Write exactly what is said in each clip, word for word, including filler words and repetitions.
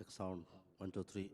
Sound, one, two, three.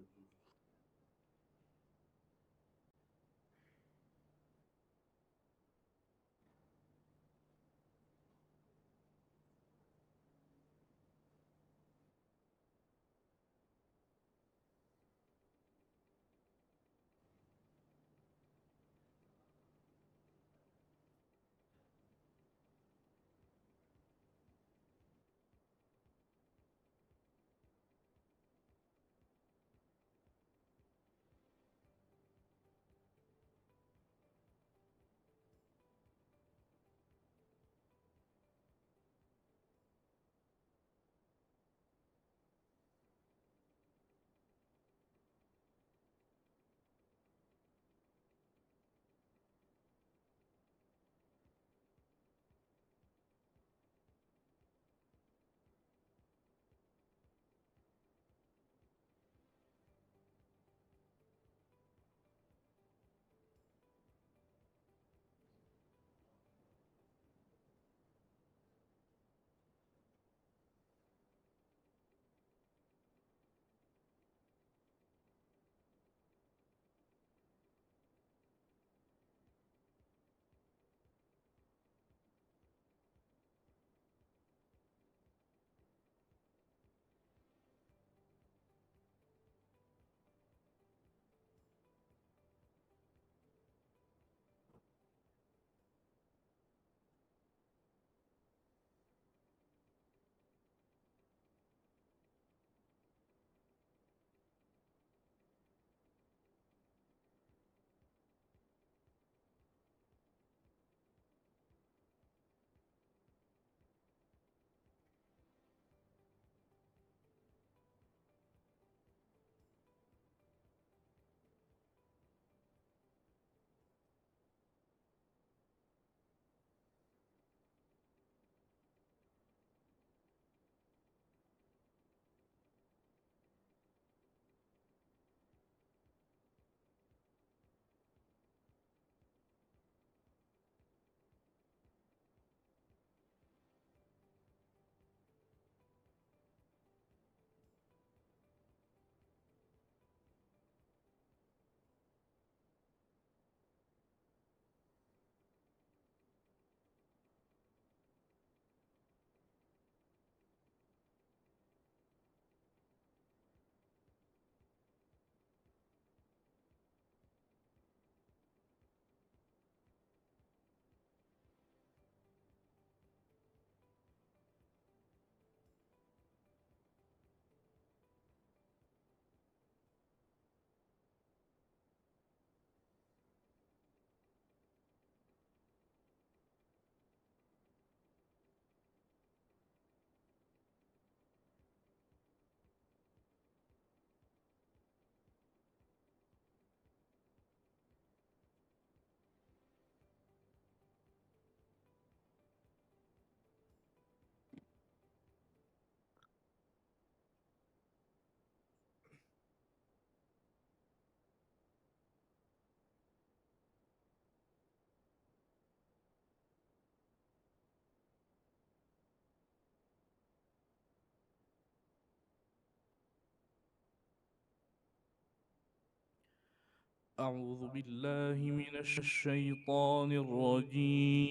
أعوذ بالله من الشيطان الرجيم.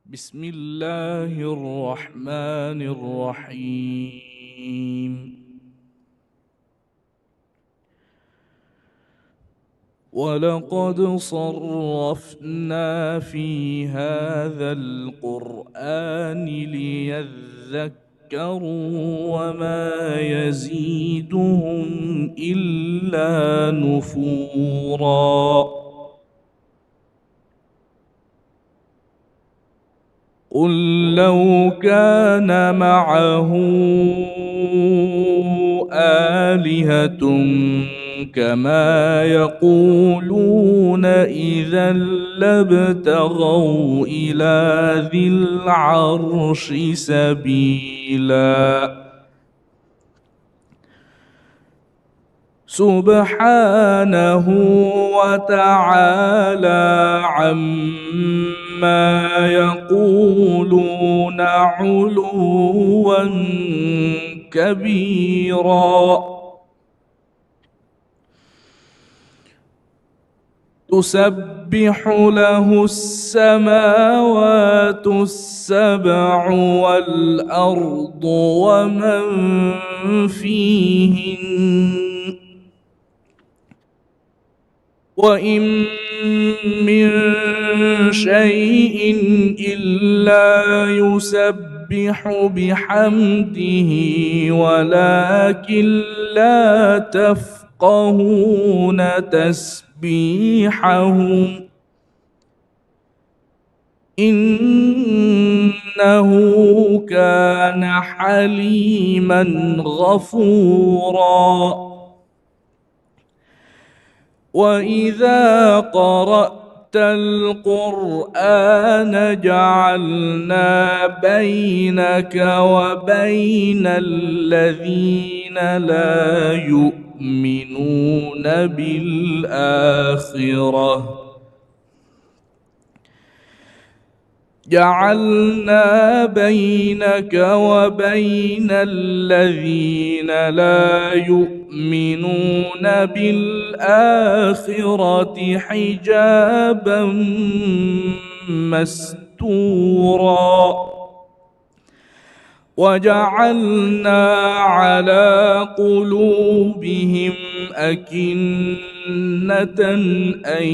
بسم الله الرحمن الرحيم. ولقد صرفنا في هذا القرآن ليذكروا وما يزيدهم إلا نفورا. قل لو كان معه آلهة كما يقولون إذا لابتغوا إلى ذي العرش سبيلا. سبحانه وتعالى عما عما يقولون علوا كبيرا. تسبح له السماوات السبع والأرض ومن فيهن، وإن من شيء إلا يسبح بحمده ولكن لا تفقهون تسبيحهم، إنه كان حليما غفورا. وإذا قرأت القرآن جعلنا بينك وبين الذين لا يؤمنون بالآخرة، جعلنا بينك وبين الذين لا يؤمنون بالآخرة حجابا مستورا. وجعلنا على قلوبهم أكنة أن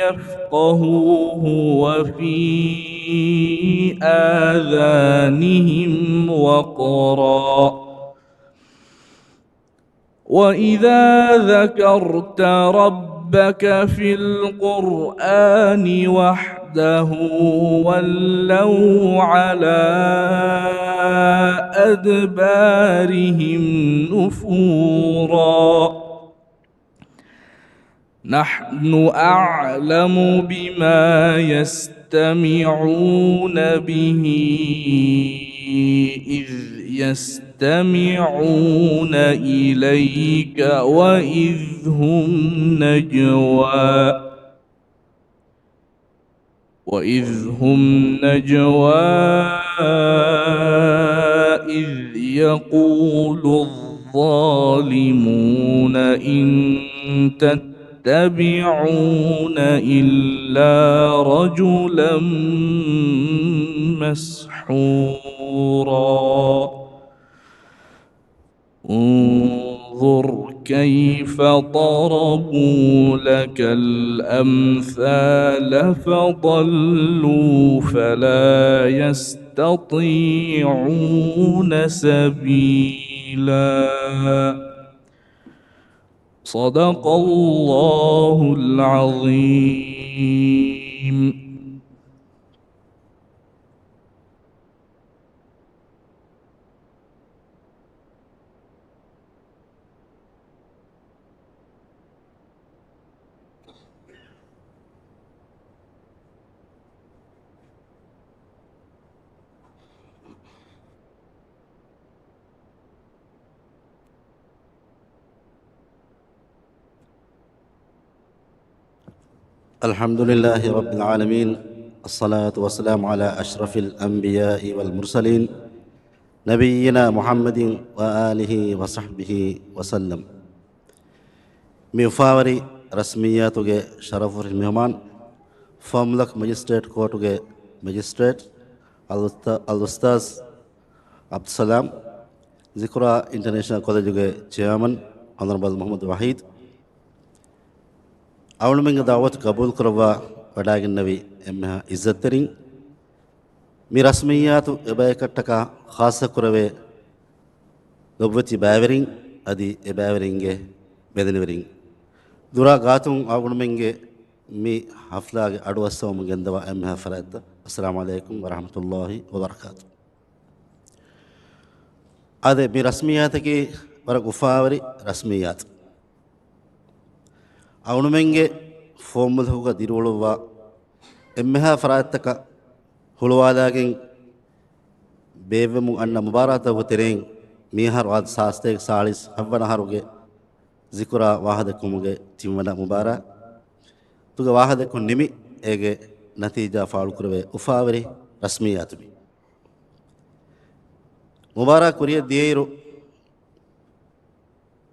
يفقهوه وفي آذانهم وقرا. وإذا ذكرت ربك في القرآن وحده ولوا على أدبارهم نفورا. نحن أعلم بما يستمعون به إذ يستمعون إليك وإذ هم نجوى، وإذ هم نجوى إذ يقول الظالمون إن تتبعون إلا رجلا مسحورا. انظر كيف ضربوا لك الأمثال فضلوا فلا يستطيعون سبيلا. صدق الله العظيم. الحمد لله رب العالمين، الصلاة والسلام على أشرف الأنبياء والمرسلين، نبينا محمد وآله وصحبه وسلم. މި އުފާވެރި ރަސްމިއްޔާތުގެ ޝަރަފުވެރި މެހުމާން، ފުވައްމުލަކު މެޖިސްޓްރޭޓް ކޯޓުގެ މެޖިސްޓްރޭޓް އަލްއުސްތާ-، އަލްއުސްތާޛް ޢަބްދުއްސަލާމް، ޒިކުރާ އިންޓަރނޭޝަނަލް ކޮލެޖުގެ ޗެއާމަން އޮނަރަބަލް މުޙައްމަދު ވަޙީދު، އަޅުގަނޑުމެންގެ ދަޢުވަތު ޤަބޫލުކުރައްވާ ވަޑައިގެންނެވި އެންމެހާ ޢިއްޒަތްތެރިން، މި ރަސްމިއްޔާތު އެބަޔަކަށްޓަކާ ޚާއްޞަކުރެވޭ ލޮބުވެތި ބައިވެރިން، އަދި އެ ބައިވެރިންގެ ބެލެނިވެރިން، ދުރާ ގާތުން އަޅުގަނޑުމެންގެ މި ޙަފްލާގެ އަޑުއައްސަވަމުން ގެންދަވާ އެންމެހާ ފަރާތްތައް، އައްސަލާމު ޢަލައިކުމް ވަރަޙްމަތުﷲި ވަބަރަކާތު. އާދެ، މި ރަސްމިއްޔާތަކީ ވަރަށް އުފާވެރި ރަސްމިއްޔާތު. އަޅުގަނޑުމެންގެ ފުވައްމުލަކުގަ ދިރިއުޅުއްވާ އެންމެހާ ފަރާތްތަކަށް ހުޅުވާލާގެން ބޭއްވެމުން އަންނަ މުބާރާތްތަކުގެ ތެރެއިން މިއަހަރު އާދެ، ސާސްތޭކަ ސާޅީސް ހަތްވަނަ އަހަރުގެ ޒިކުރާ ވާހަކަދެއްކުމުގެ ތިންވަނަ މުބާރާތުގެ ވާހަކަދެއްކުން ނިމި، އޭގެ ނަތީޖާ ފާޅުކުރެވޭ އުފާވެރި ރަސްމިއްޔާތު މީ. މުބާރާތް ކުރިއަށް ދިޔައިރު،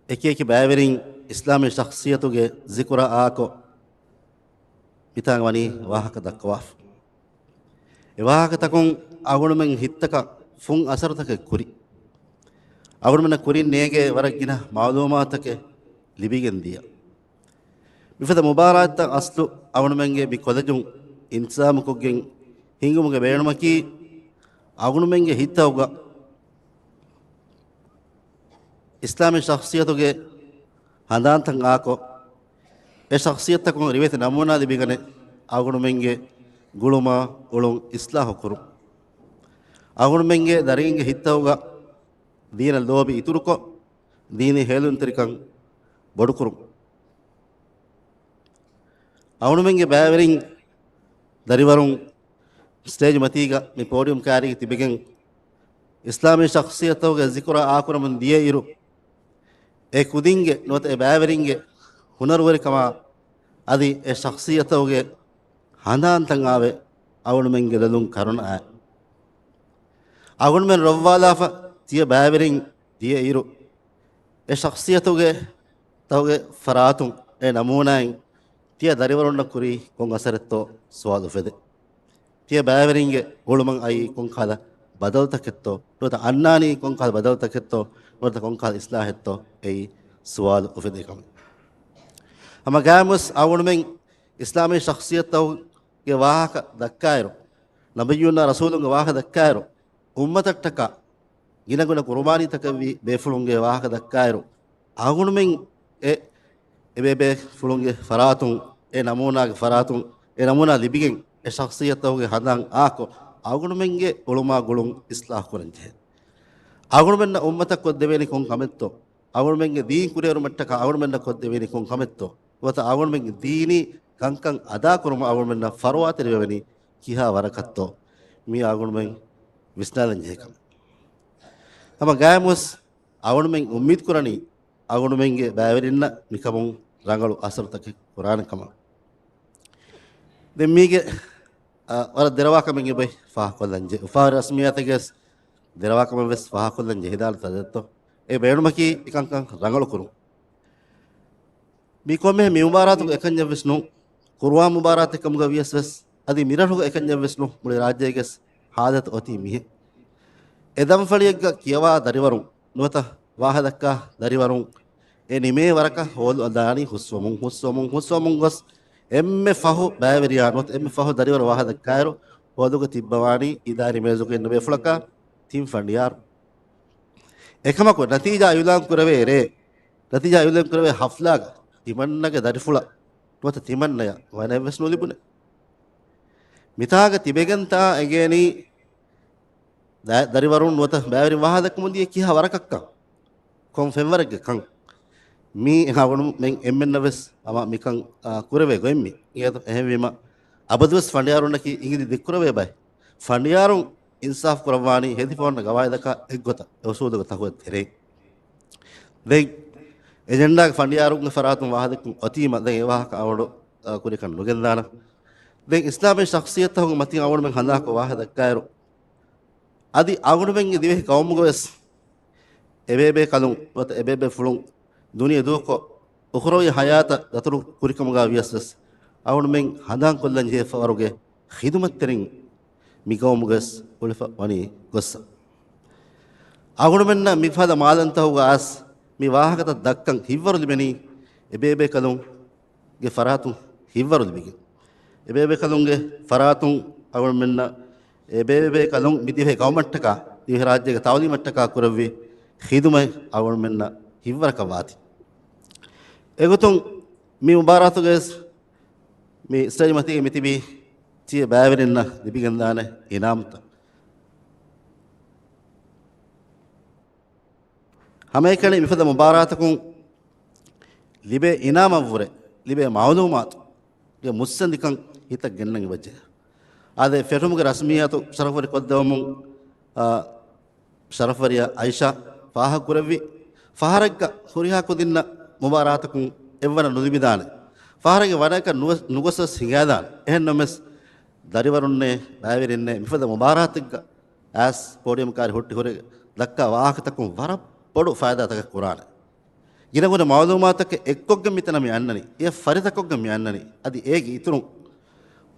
އެކި އެކި ބައިވެރިން އިސްލާމީ ޝަޚްޞިއްޔަތުގެ ޒިކުރާ އާކޮށް، މިތާނގަ ވަނީ ވާހަކަ ދައްކަވާފަ. އެ ވާހަކަތަކުން އަޅުގަނޑުމެން ހިތްތަކަށް ފުން އަސަރުތަކެއް ކުރި. އަޅުގަނޑުމެންނަށް ކުރިން ނޭނގޭ ވަރަށް ގިނަ މައުލޫމާތުތަކެއް ލިބިގެން ދިޔަ. މިފަދަ މުބާރާތްތައް އަސްލު އަޅުގަނޑުމެންގެ މި ކޮލެޖުން އިންތިޒާމުކޮށްގެން ހިންގުމުގެ ބޭނުމަކީ، އަޅުގަނޑުމެންގެ ހިތްތަކުގަ އިސްލާމީ ޝަޚްޞިއްޔަތުގެ ހަނދާންތައް އާކޮށް، އެ ޝަޚްޞިއްޔަތުތަކުން ރިވެތި ނަމޫނާ ލިބިގަނެ، އަޅުގަނޑުމެންގެ ގުޅުމާ އުޅުން އިސްލާހު ކުރުން. އަޅުގަނޑުމެންގެ ދަރިންގެ ހިތްތަކުގަ ދީނަށް ލޯބި އިތުރުކޮށް، ދީނީ ހޭލުންތެރިކަން ބޮޑުކުރުން. އަޅުގަނޑުމެންގެ ބައިވެރިން ދަރިވަރުން ސްޓޭޖް މަތީގަ މި ޕޯޑިއުމް ކާރީގަ ތިބެގެން، އިސްލާމީ ޝަޚްޞިއްޔަތުގެ ޒިކުރާ އާކުރަމުން ދިޔައިރު، އެ ކުދިންގެ ނުވަތަ އެ ބައިވެރިންގެ ހުނަރުވެރިކަމާ އަދި އެ ޝަޚްޞިއްޔަތުގެ ހަނދާންތައް އާވެ، އަޅުގަނޑުމެންގެ ލޮލުން ކަރުނައާ. އަޅުގަނޑުމެން ރޮއްވާލާފަ ތިޔަ ބައިވެރިން ދިޔައިރު، އެ ޝަޚްޞިއްޔަތުގެ ތަކުގެ ފަރާތުން އެ ނަމޫނާއިން ތިޔަ ދަރިވަރުންނަށް ކުރީ ކޮން އަސަރެއްތޯ ސުވާލު އުފެދޭ. ތިޔަ ބައިވެރިންގެ ގުޅުމަށް އައީ ކޮންކަހަލަ ބަދަލުތަކެއްތޯ، ނުވަތަ އަންނާނީ ކޮންކަހަލަ ބަދަލުތަކެއްތޯ، ނުވަތަ ކޮންކަހަލަ އިސްލާހެއްތޯ، އެއީ ސުވާލު އުފެދޭ ކަމެއް. ހަމަ ގާމުސް އަޅުގަނޑުމެން އިސްލާމީ ޝަޚްޞިއްޔަތުގެ ވާހަކަ ދައްކާއިރު، ނަބިއްޔުންނާ ރަސޫލުންގެ ވާހަކަ ދައްކާއިރު، އުއްމަތަށްޓަކާ ގިނަގުނަ ޤުރުބާނީތަކެއްވި ބޭފުޅުންގެ ވާހަކަ ދައްކާއިރު، އަޅުގަނޑުމެން އެ، އެބޭބޭފުޅުންގެ ފަރާތުން، އެ ނަމޫނާގެ ފަރާތުން، އެ ނަމޫނާ ލިބިގެން، އެ ޝަޚްޞިއްޔަތުގެ ހަނދާން އާކޮށް، އަޅުގަނޑުމެންގެ އުޅުމާ ގުޅުން އިސްލާހު ކުރަން ޖެހޭ. އަޅުގަނޑުމެންނަށް އުއްމަތަށް ކޮށްދެވޭނީ ކޮން ކަމެއްތޯ؟ އަޅުގަނޑުމެންގެ ދީން ކުރިއެރުމަށްޓަކާ އަޅުގަނޑުމެންނަށް ކޮށްދެވޭނީ ކޮން ކަމެއްތޯ؟ ނުވަތަ އަޅުގަނޑުމެންގެ ދީނީ ކަންކަން އަދާކުރުމަށް އަޅުގަނޑުމެންނަށް ފަރުވާތެރިވެވެނީ ކިހާ ވަރަކަށްތޯ؟ މީ އަޅުގަނޑުމެން ވިސްނާލަން ޖެހޭ ކަމެއް. ހަމަ ގާތްމުވެސް އަޅުގަނޑުމެން އުއްމީދު ކުރަނީ އަޅުގަނޑުމެންގެ ބައިވެރިންނަށް މިކަމުން ރަނގަޅު އަސަރުތަކެއް ކުރާނެ ކަމަށް. ދެން މީގެ، އަ، ވަރަށް ދެރަވާ ކަމެއް އެބައި ފާހަގަކޮށްލަން ޖެ-، އުފާވެރި ރަސްމިއްޔާތެއްގެ ދެރަވާ ކަމެއް ވެސް ފާހަގަކޮށްލަން ޖެހިދާނެ ތަދެއްތޯ. އެ ބޭނުމަކީ އެކަންކަން ރަނގަޅު ކުރުން. މި ކޮންމެހެން މި މުބާރާތުގެ އެކަންޏެއް ވެސް ނޫން. ޤުރުއާން މުބާރާތެއް ކަމުގަ ވިޔަސް ވެސް، އަދި މިރަށުގެ އެކަންޏެއް ވެސް ނޫން. މުޅި ރާއްޖޭގެ ހާލަތު އޮތީ މިހެން. އެ ދަންފަޅިއެއްގަ ކިޔަވާ ދަރިވަރުން ނުވަތަ ވާހަކަދައްކާ ދަރިވަރުން އެ ނިމޭ ވަރަކަށް ހޯލު އަދާނީ ހުސްވަމުން، ހުސްވަމުން، ހުސްވަމުން ގޮސް، އެންމެ ފަހު ބައިވެރިޔާ ނުވަތަ އެންމެ ފަހު ދަރިވަރު ވާހަކަދައްކާއިރު، ހޯލުގަ ތިއްބަވާނީ އިދާރީ މޭޒުގަ އިންނަ ބޭފުޅަކާ ތިން ފަނޑިޔާރު. އެކަމަކު، ނަތީޖާ އިއުލާން ކުރެވޭ ރޭ، ނަތީޖާ އިއުލާން ކުރެވޭ ހަފްލާގަ ތިމަންނަގެ ދަރިފުޅަށް ނުވަތަ ތިމަންނަޔަށް ވަނައެއްވެސް ނުލިބުނެ. މިތާގަ ތިބެގެންތާ އެނގޭނީ ދަ-، ދަރިވަރުން ނުވަތަ ބައިވެރިން ވާހަކަދައްކަމުން ދިޔަ ކިހާ ވަރަކަށްކަން، ކޮން ފެންވަރެއްގެ ކަން. މީ އަޅުގަނޑުމެން އެންމެންނަށް ވެސް ހަމަ މިކަން، އާ، ކުރެވޭ ގޮތް މީ. އެހެންވީމަ، އަބަދުވެސް ފަނޑިޔާރުންނަކީ އިނގިލި ދެއްކުރެވޭ ބައެއް. ފަނޑިޔާރުން އިންސާފު ކުރައްވާނީ ހެދިފަހުންނަ ގަވާއިދަކާ އެއްގޮތަށް، އެ އުސޫލުގެ ތަކުގެ ތެރެއިން. ދެން އެޖެންޑާގެ ފަނޑިޔާރުންގެ ފަރާތުން ވާހަކަދެއްކުން އޮތީމަ، ދެން އެ ވާހަކަ އަޅުގަނޑު، އާ، ކުރިކަން ނުގެންދާނަން. ދެން އިސްލާމީ ޝަޚްޞިއްޔަތުތަކުގެ މަތިން އަޅުގަނޑުމެން ހަނދާންކޮށް ވާހަކަ ދައްކާއިރު، އަދި އަޅުގަނޑުމެންގެ ދިވެހި ޤައުމުގަ ވެސް އެބޭބޭކަލުން ނުވަތަ އެބޭބޭފުޅުން ދުނިޔެ ދޫކޮށް، އުޚްރަވީ ހަޔާތަށް ދަތުރު ކުރިކަމުގަ ވިޔަސް ވެސް، އަޅުގަނޑުމެން ހަނދާންކޮށްލަން ޖެހޭ ފަހަރުގެ ޚިދުމަތްތެރިން މި ޤައުމުގަ ވެސް އުޅެފަ ވަނީ ގޮއްސަ. އަޅުގަނޑުމެންނަށް މިފަދަ މާލަންތަކުގަ އައިސް މި ވާހަކަތައް ދައްކަން ހިތްވަރު ލިބެނީ އެބޭބޭކަލުން ގެ ފަރާތުން ހިތްވަރު ލިބިގެން. އެބޭބޭކަލުންގެ ފަރާތުން އަޅުގަނޑުމެންނަށް، އެބޭބޭކަލުން މި ދިވެހި ޤައުމަށްޓަކާ، ދިވެހި ރާއްޖޭގެ ތައުލީމަށްޓަކާ ކުރެއްވި ޚިދުމަތް އަޅުގަނޑުމެންނަށް ހިތްވަރަކަށް ވާތީ. އެގޮތުން މި މުބާރާތުގައި ވެސް މި ސްޓޭޖް މަތީގަ މިތިބީ ތިޔަ ބައިވެރިންނަށް ލިބިގެންދާނެ އިނާމުތައް. ހަމައެކަނި މިފަދަ މުބާރާތަކުން ލިބޭ އިނާމަށްވުރެ ލިބޭ މައުލޫމާތުގެ މުއްސަނދިކަން ހިތަށް ގެންނަން އެބަޖެހޭ. އާދެ، ފެށުމުގެ ރަސްމިއްޔާތު ޝަރަފުވެރި ކޮށްދެވުމުން، އާ، ޝަރަފުވެރިޔާ އައިޝާ ފާހަގަކުރެއްވި، ފަހަރެއްގަ ހުރިހާ ކުދިންނަށް މުބާރާތަކުން އެއްވަނަ ނުލިބިދާނެ. ފަހަރެއްގެ ވަނައަކަށް ނުވެ-، ނުގޮސްވެސް ހިނގާދާނެ. އެހެންނަމަވެސް، ދަރިވަރުންނޭ، ބައިވެރިންނޭ، މިފަދަ މުބާރާތެއްގަ އައިސް ޕޯޑިއަމް ކާރި ހުއްޓި ހުރެ ދައްކާ ވާހަކަތަކުން ވަރަށް ބޮޑު ފައިދާތަކެއް ކުރާނެ. ގިނަގުނަ މައުލޫމާތުތަކެއް އެއްކޮށްގެން މިތަނަށް މި އަންނަނީ. އެ ފަރިތަކޮށްގެން މި އަންނަނީ. އަދި އޭގެ އިތުރުން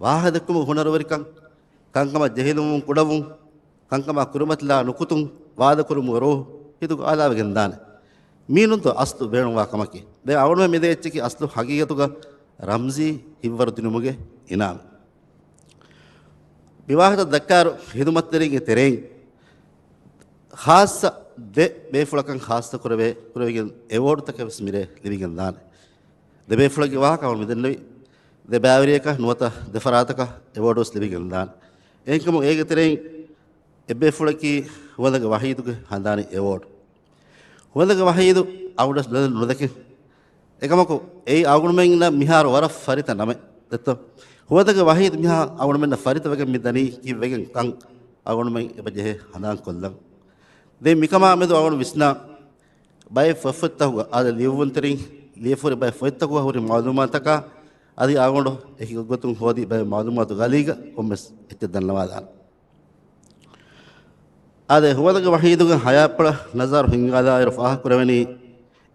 ވާހަކަ ދެއްކުމުގެ ހުނަރުވެރިކަން، ކަންކަމާ ޖެހިލުމުން ކުޑަވުން، ކަންކަމާ ކުރިމަތިލާ ނުކުތުން، ވާދަކުރުމުގެ ރޫހު ހިތުގަ އާލާވެގެން ދާނެ. މީނުންތޯ އަސްލު ބޭނުންވާ ކަމަކީ. ދެން އަޅުގަނޑުމެން މިދޭ އެއްޗަކީ އަސްލު ހަގީގަތުގަ ރަމްޒީ ހިތްވަރު ދިނުމުގެ އިނާމެއް. މިވާހަކަ ދައްކާއިރު ހިދުމަތްތެރިންގެ ތެރެއިން ޚާއްޞަ ދެ ބޭފުޅަކަށް ޚާއްޞަ ކުރެވޭ، ކުރެވިގެން އެވޯޑްތަކެއް ވެސް މިރޭ ލިބިގެން ދާނެ. ދެ ބޭފުޅެއްގެ ވާހަކަ އަޅުގަނޑު މިދެންނެވި. ދެ ބައިވެރިޔަކަށް ނުވަތަ ދެ ފަރާތަކަށް އެވޯޑް ވެސް ލިބިގެން ދާނެ. އެހެންކަމުން އޭގެ ތެރެއިން އެއްބޭފުޅަކީ ހުވަނދަގެ ވަހީދުގެ ހަނދާނީ އެވޯޑް. ހުވަނދަގެ ވަހީދު އަޅުގަނޑަށް ނުދެ-، ނުދެކެ. އެކަމަކު އެއީ އަޅުގަނޑުމެންނަށް މިހާރު ވަރަށް ފަރިތަ ނަމެއް ދެއްތޯ. ހުވަނދަގެ ވަހީދު މިހާ އަޅުގަނޑުމެންނަށް ފަރިތަވެގެން މި ދަނީ ކީއްވެގެން ކަން އަޅުގަނޑުމެން އެބަ ޖެހޭ ހަނދާންކޮށްލަން. ދެން މިކަމާ މެދު އަޅުގަނޑު ވިސްނާ ބައެއް ފޮތްފޮތްތަކުގަ އާދެ ލިޔުއްވުންތެރިން ލިޔެފަހުރި ބައެއް ފޮތްތަކުގަ ހުރި މައުލޫމާތަކާ އަދި އަޅުގަނޑު އެކި ގޮތުން ހޯދި ބައެއް މައުލޫމާތު ގަލީގަ ކޮންމެސް އެއްޗެއް ދަންނަވާލާނެ. އާދެ، ހުވަނދަގެ ވަހީދުގެ ހަޔާތްޕުޅަށް ނަޒާރު ހިންގާލާއިރު ފާހަގަކުރެވެނީ،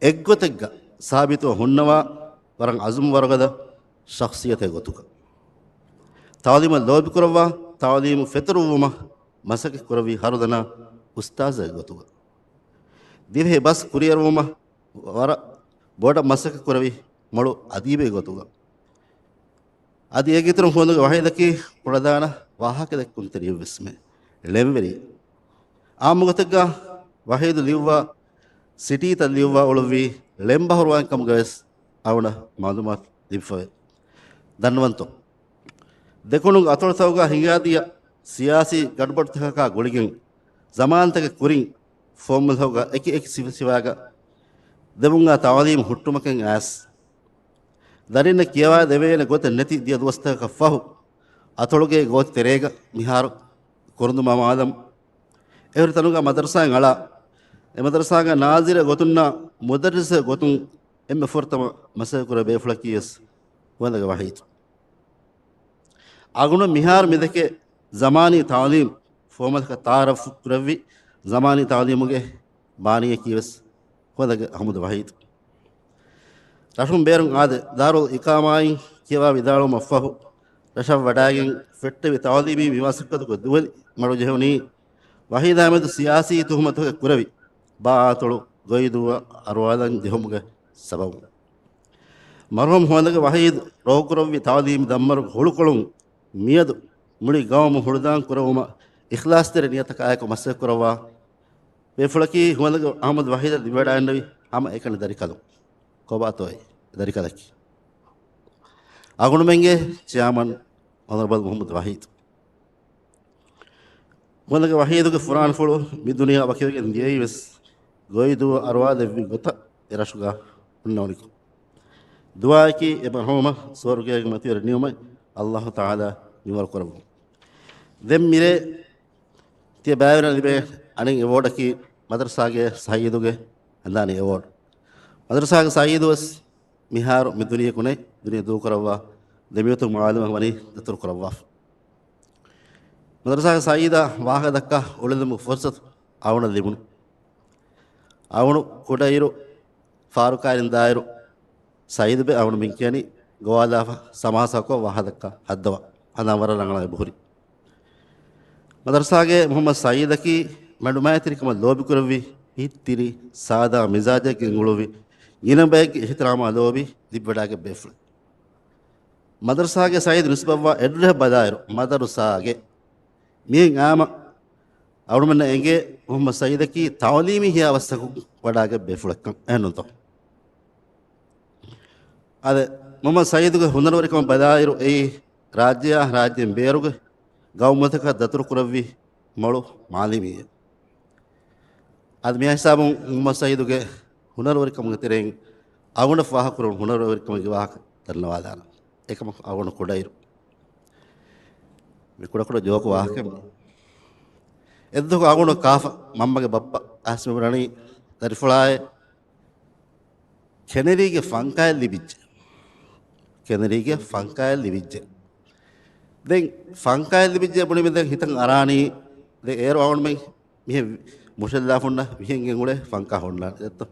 އެއްގޮތެއްގަ ސާބިތުވެ ހުންނަވާ ވަރަށް އަޒުމް ވަރުގަދަ ޝަޚްޞިއްޔަތެއް ގޮތުގަ. ތަޢުލީމަށް ލޯބިކުރައްވާ، ތަޢުލީމު ފެތުރުއްވުމަށް މަސައްކަތް ކުރެއްވި ހަރުދަނާ އުސްތާޒެއް ގޮތުގަ. ދިވެހި ބަސް ކުރިއެރުވުމަށް ވަރަށް ބޮޑަށް މަސައްކަތް ކުރެވި މޮޅު އަދީބެއް ގޮތުގަ. އަދި އޭގެ އިތުރުން ހުވަނދުގެ ވަހީދަކީ ކުޅަދާނަ ވާހަކަދެއްކުންތެރިއެއްވެސްމެ ޅެންވެރި. އާއްމު ގޮތެއްގަ ވަހީދު ލިޔުއްވާ، ސިޓީތައް ލިޔުއްވާ އުޅުއްވީ ޅެންބަހުރުވާން ކަމުގަވެސް އަޅުގަނޑަށް މައުލޫމާތު ލިބިފަވޭ. ދަންނަވަންތޯ؟ ދެކުނު އަތޮޅުތަކުގަ ހިނގާދިޔަ ސިޔާސީ ގަޑުބަޑުތަކަކާ ގުޅިގެން، ޒަމާންތަކެއް ކުރިން ފޯމުލަތަކުގަ އެކި އެކި ސިފަ ސިފައިގަ ދެމުންގާ ތަޢުލީމު ހުއްޓުމަކަށް އައިސް، ދަރިންނަށް ކިޔަވާ ދެވޭނެ ގޮތެއް ނެތި ދިޔަ ދުވަސްތަކަކަށް ފަހު، އަތޮޅުގެ ގޯތި ތެރޭގަ މިހާރު ކުރުނދުމާ މާލަމް އެހުރި ތަނުގަ މަދަރުސާއެއް އަޅާ، އެ މަދަރުސާގަ ނާޒިރެއް ގޮތުންނާ މުދައްރިސެއް ގޮތުން އެންމެ ފުރަތަމަ މަސައްކަތް ކުރެ ބޭފުޅަކީ ވެސް ހުވަނދަގެ ވަހީދު. އަޅުގަނޑު މިހާރު މިދެކޭ ޒަމާނީ ތަޢުލީމް ފޯމަލަކަށް ތަޢާރަފް ކުރެއްވި ޒަމާނީ ތަޢުލީމުގެ ބާނީއަކީ ވެސް ހުވަނދަގެ އަޙްމަދު ވަހީދު. ރަށުން ބޭރުން އާދެ، ދާރުލް އިޤާމާއިން ކިޔަވާ ވިދާޅުވުމަށްފަހު، ރަށަށް ވަޑައިގެން ފެއްޓެވި ތަޢުލީމީ މި މަސައްކަތުގެ ދުވެލި މަޑުޖެހުނީ، ވަހީދާމެދު ސިޔާސީ ތުހުމަތުގެ ކުރެވި ބާއަތޮޅު ގޮއިދޫއަށް އަރުވާލަން ޖެހުމުގެ ސަބަބުން. މަރުޙޫމް ހުވަނދަގެ ވަހީދު ރޯކުރެއްވި ތަޢުލީމީ ދަންމަރުގެ ހުޅުކޮޅުން މިއަދު މުޅި ގައުމު ހުޅުދާން ކުރެވުމަށް އިޚްލާޞްތެރި ނިޔަތަކާއެކު މަސައްކަތް ކުރައްވާ ބޭފުޅަކީ ހުވަނދަގެ އަޙްމަދު ވަހީދަށް ލިބިވަޑައިގެންނެވި ހަމަ އެކަނި ދަރިކަލުން. ކޮބާތޯއޭ ދަރިކަލަކީ؟ އަޅުގަނޑުމެންގެ ޗެއާމަން އޮނަރަބަލް މުޙައްމަދު ވަހީދު. ހުވަނދަގެ ވަހީދުގެ ފުރާނަފުޅު މި ދުނިޔެ ވަކިވެގެން ދިޔައީވެސް ގޮއިދޫ އަރުވާލެއްވި ގޮތަށް އެ ރަށުގަ ހުންނަވަނިކޮށް. ދުޢާއަކީ އެ މަރުޙޫމަށް ސުވަރުގޭގެ މަތިވެރި ނިޢުމަތް އައްލާހު ތަޢާލާ މިވަރު ކުރައްވަން. ދެން މިރޭ ތިޔަ ބައިވެރިން ލިބޭ އަނެއް އެވޯޑަކީ މަދަރުސާގެ ސައީދުގެ ހަނދާނީ އެވޯޑް. މަދަރުސާގެ ސައީދު ވެސް މިހާރު މި ދުނިޔެއަކު ނެތް، ދުނިޔެ ދޫކުރައްވާ، ދެމިއޮތުން މާލަމަށް ވަނީ ދަތުރު ކުރައްވާފަ. މަދަރުސާގެ ސައީދާ ވާހަކަ ދައްކާ އުޅެލުމުގެ ފުރުޞަތު އަޅުގަނޑަށް ލިބުނު. އަޅުގަނޑު ކުޑައިރު، ފާރުކާރިން ދާއިރު، ސައީދުބެ އަޅުގަނޑު މިންކިޔަނި ގޮވާލާފަ، ސަމާސާކޮށް ވާހަކަ ދައްކާ ހައްދަވާ ހަނދާން ވަރަށް ރަނގަޅަށް އެބަހުރި. މަދަރުސާގެ މުޙައްމަދު ސައީދަކީ މަޑުމައިތިރިކަމަށް ލޯބިކުރެއްވި، ހިތްތިރި، ސާދާ މިޒާޖެއްގެ އުޅުއްވި، ގިނަ ބައެއްގެ އިޙްތިރާމާ ލޯބި ލިބިވަޑައިގެ ބޭފުޅެއް. މަދަރުސާގެ ސައީދު ނިސްބަތްވާ އެއްޑުރެހަށް ބަލާއިރު، މަދަރުސާގެ މިހެން އާމަ އަޅުމެންނަށް އެނގޭ މުޙައްމަދު ސައީދަކީ ތަޢުލީމީ ހިޔާވަސްތަކުން ވަޑައިގެ ބޭފުޅެއްކަން. އެހެންނޫންތޯ؟ އާދެ، މުޙައްމަދު ސައީދުގެ ހުނަރުވެރިކަމަށް ބަލާއިރު، އެއީ ރާއްޖެއާ ރާއްޖޭން ބޭރުގެ ގައުމުތަކަށް ދަތުރުކުރެއްވި މޮޅު މާލަމެއް. އަދި މިހާ ހިސާބުން މުޙައްމަދު ސައީދުގެ ހުނަރުވެރިކަމުގެ ތެރެއިން އަޅުގަނޑަށް ފާހަގަކުރުން ހުނަރުވެރިކަމުގެ ވާހަކަ ދަންނަވާލާނަން. އެކަމަކު އަޅުގަނޑު ކުޑައިރު. މި ކުޑަކުޑަ ޖޯކު ވާހަކަ. އެއްދުވަހަކު އަޅުގަނޑު ކާފަ މަންމަގެ ބައްޕަ އައިސް މިބުނަނީ ދަރިފުޅާއެއް ކެނެރީގެ ފަންކާއެއް ލިބިއްޖެ. ކެނެރީގެ ފަންކާއެއް ލިބިއްޖެ. ދެން ފަންކާއެއް ލިބިއްޖެ ބުނިމެ ދެން ހިތަށް އަރާނީ، ދެން އޭރު އަޅުގަނޑުމެން މިހެން މުށެއްލާފުންނަށް ވިހެން ގެން އުޅޭ ފަންކާ ހުންނާނެ ދެއްތޯ.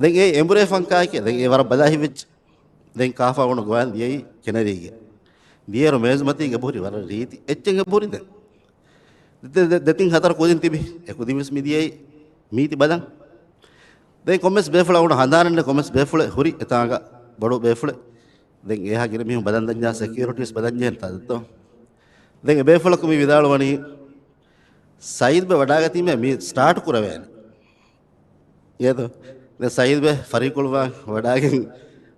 ދެން އެ އެނބުރޭ ފަންކާއެކޭ، ދެން އެ ވަރަށް ބަލާ ހިތްވެއްޖެ. ދެން ކާފާ އަޅުގަނޑު ގޮވާން ދިޔައީ ކެނަރީގެ. ދިޔައިރު މޭޒުމަތީގެ އެބަހުރި ވަރަށް ރީތި. އެއްޗެއް އެބަހުރި ދެން. ދެ-، ދެ-، ދެތިން ހަތަރު ކުދިން ތިބި. އެ ކުދިން ވެސް މި ދިޔައީ މީތި ބަލަން. ދެން ކޮންމެސް ބޭފުޅެއް އަޅުގަނޑު ހަނދާނެއް ނެތް، ކޮންމެސް ބޭފުޅެއް ހުރި އެތާނގަ ބޮޑު ބޭފުޅެއް. ދެން އެހާ ގިނަ މީހުން ބަލަން ދަންޏާ، ސެކިއުރިޓީސް ބަލަން ޖެހެންތާ ދެއްތޯ. ދެން އެ ބޭފުޅަކު މި ވިދާޅުވަނީ، ސައީދުބެ ވަޑާގަތީމޭ މި ސްޓާޓް ކުރެވޭނެ. އޭތޯ؟ ދެން ސައީދުބެ ފަރީކުޅުވާ ވަޑާގެން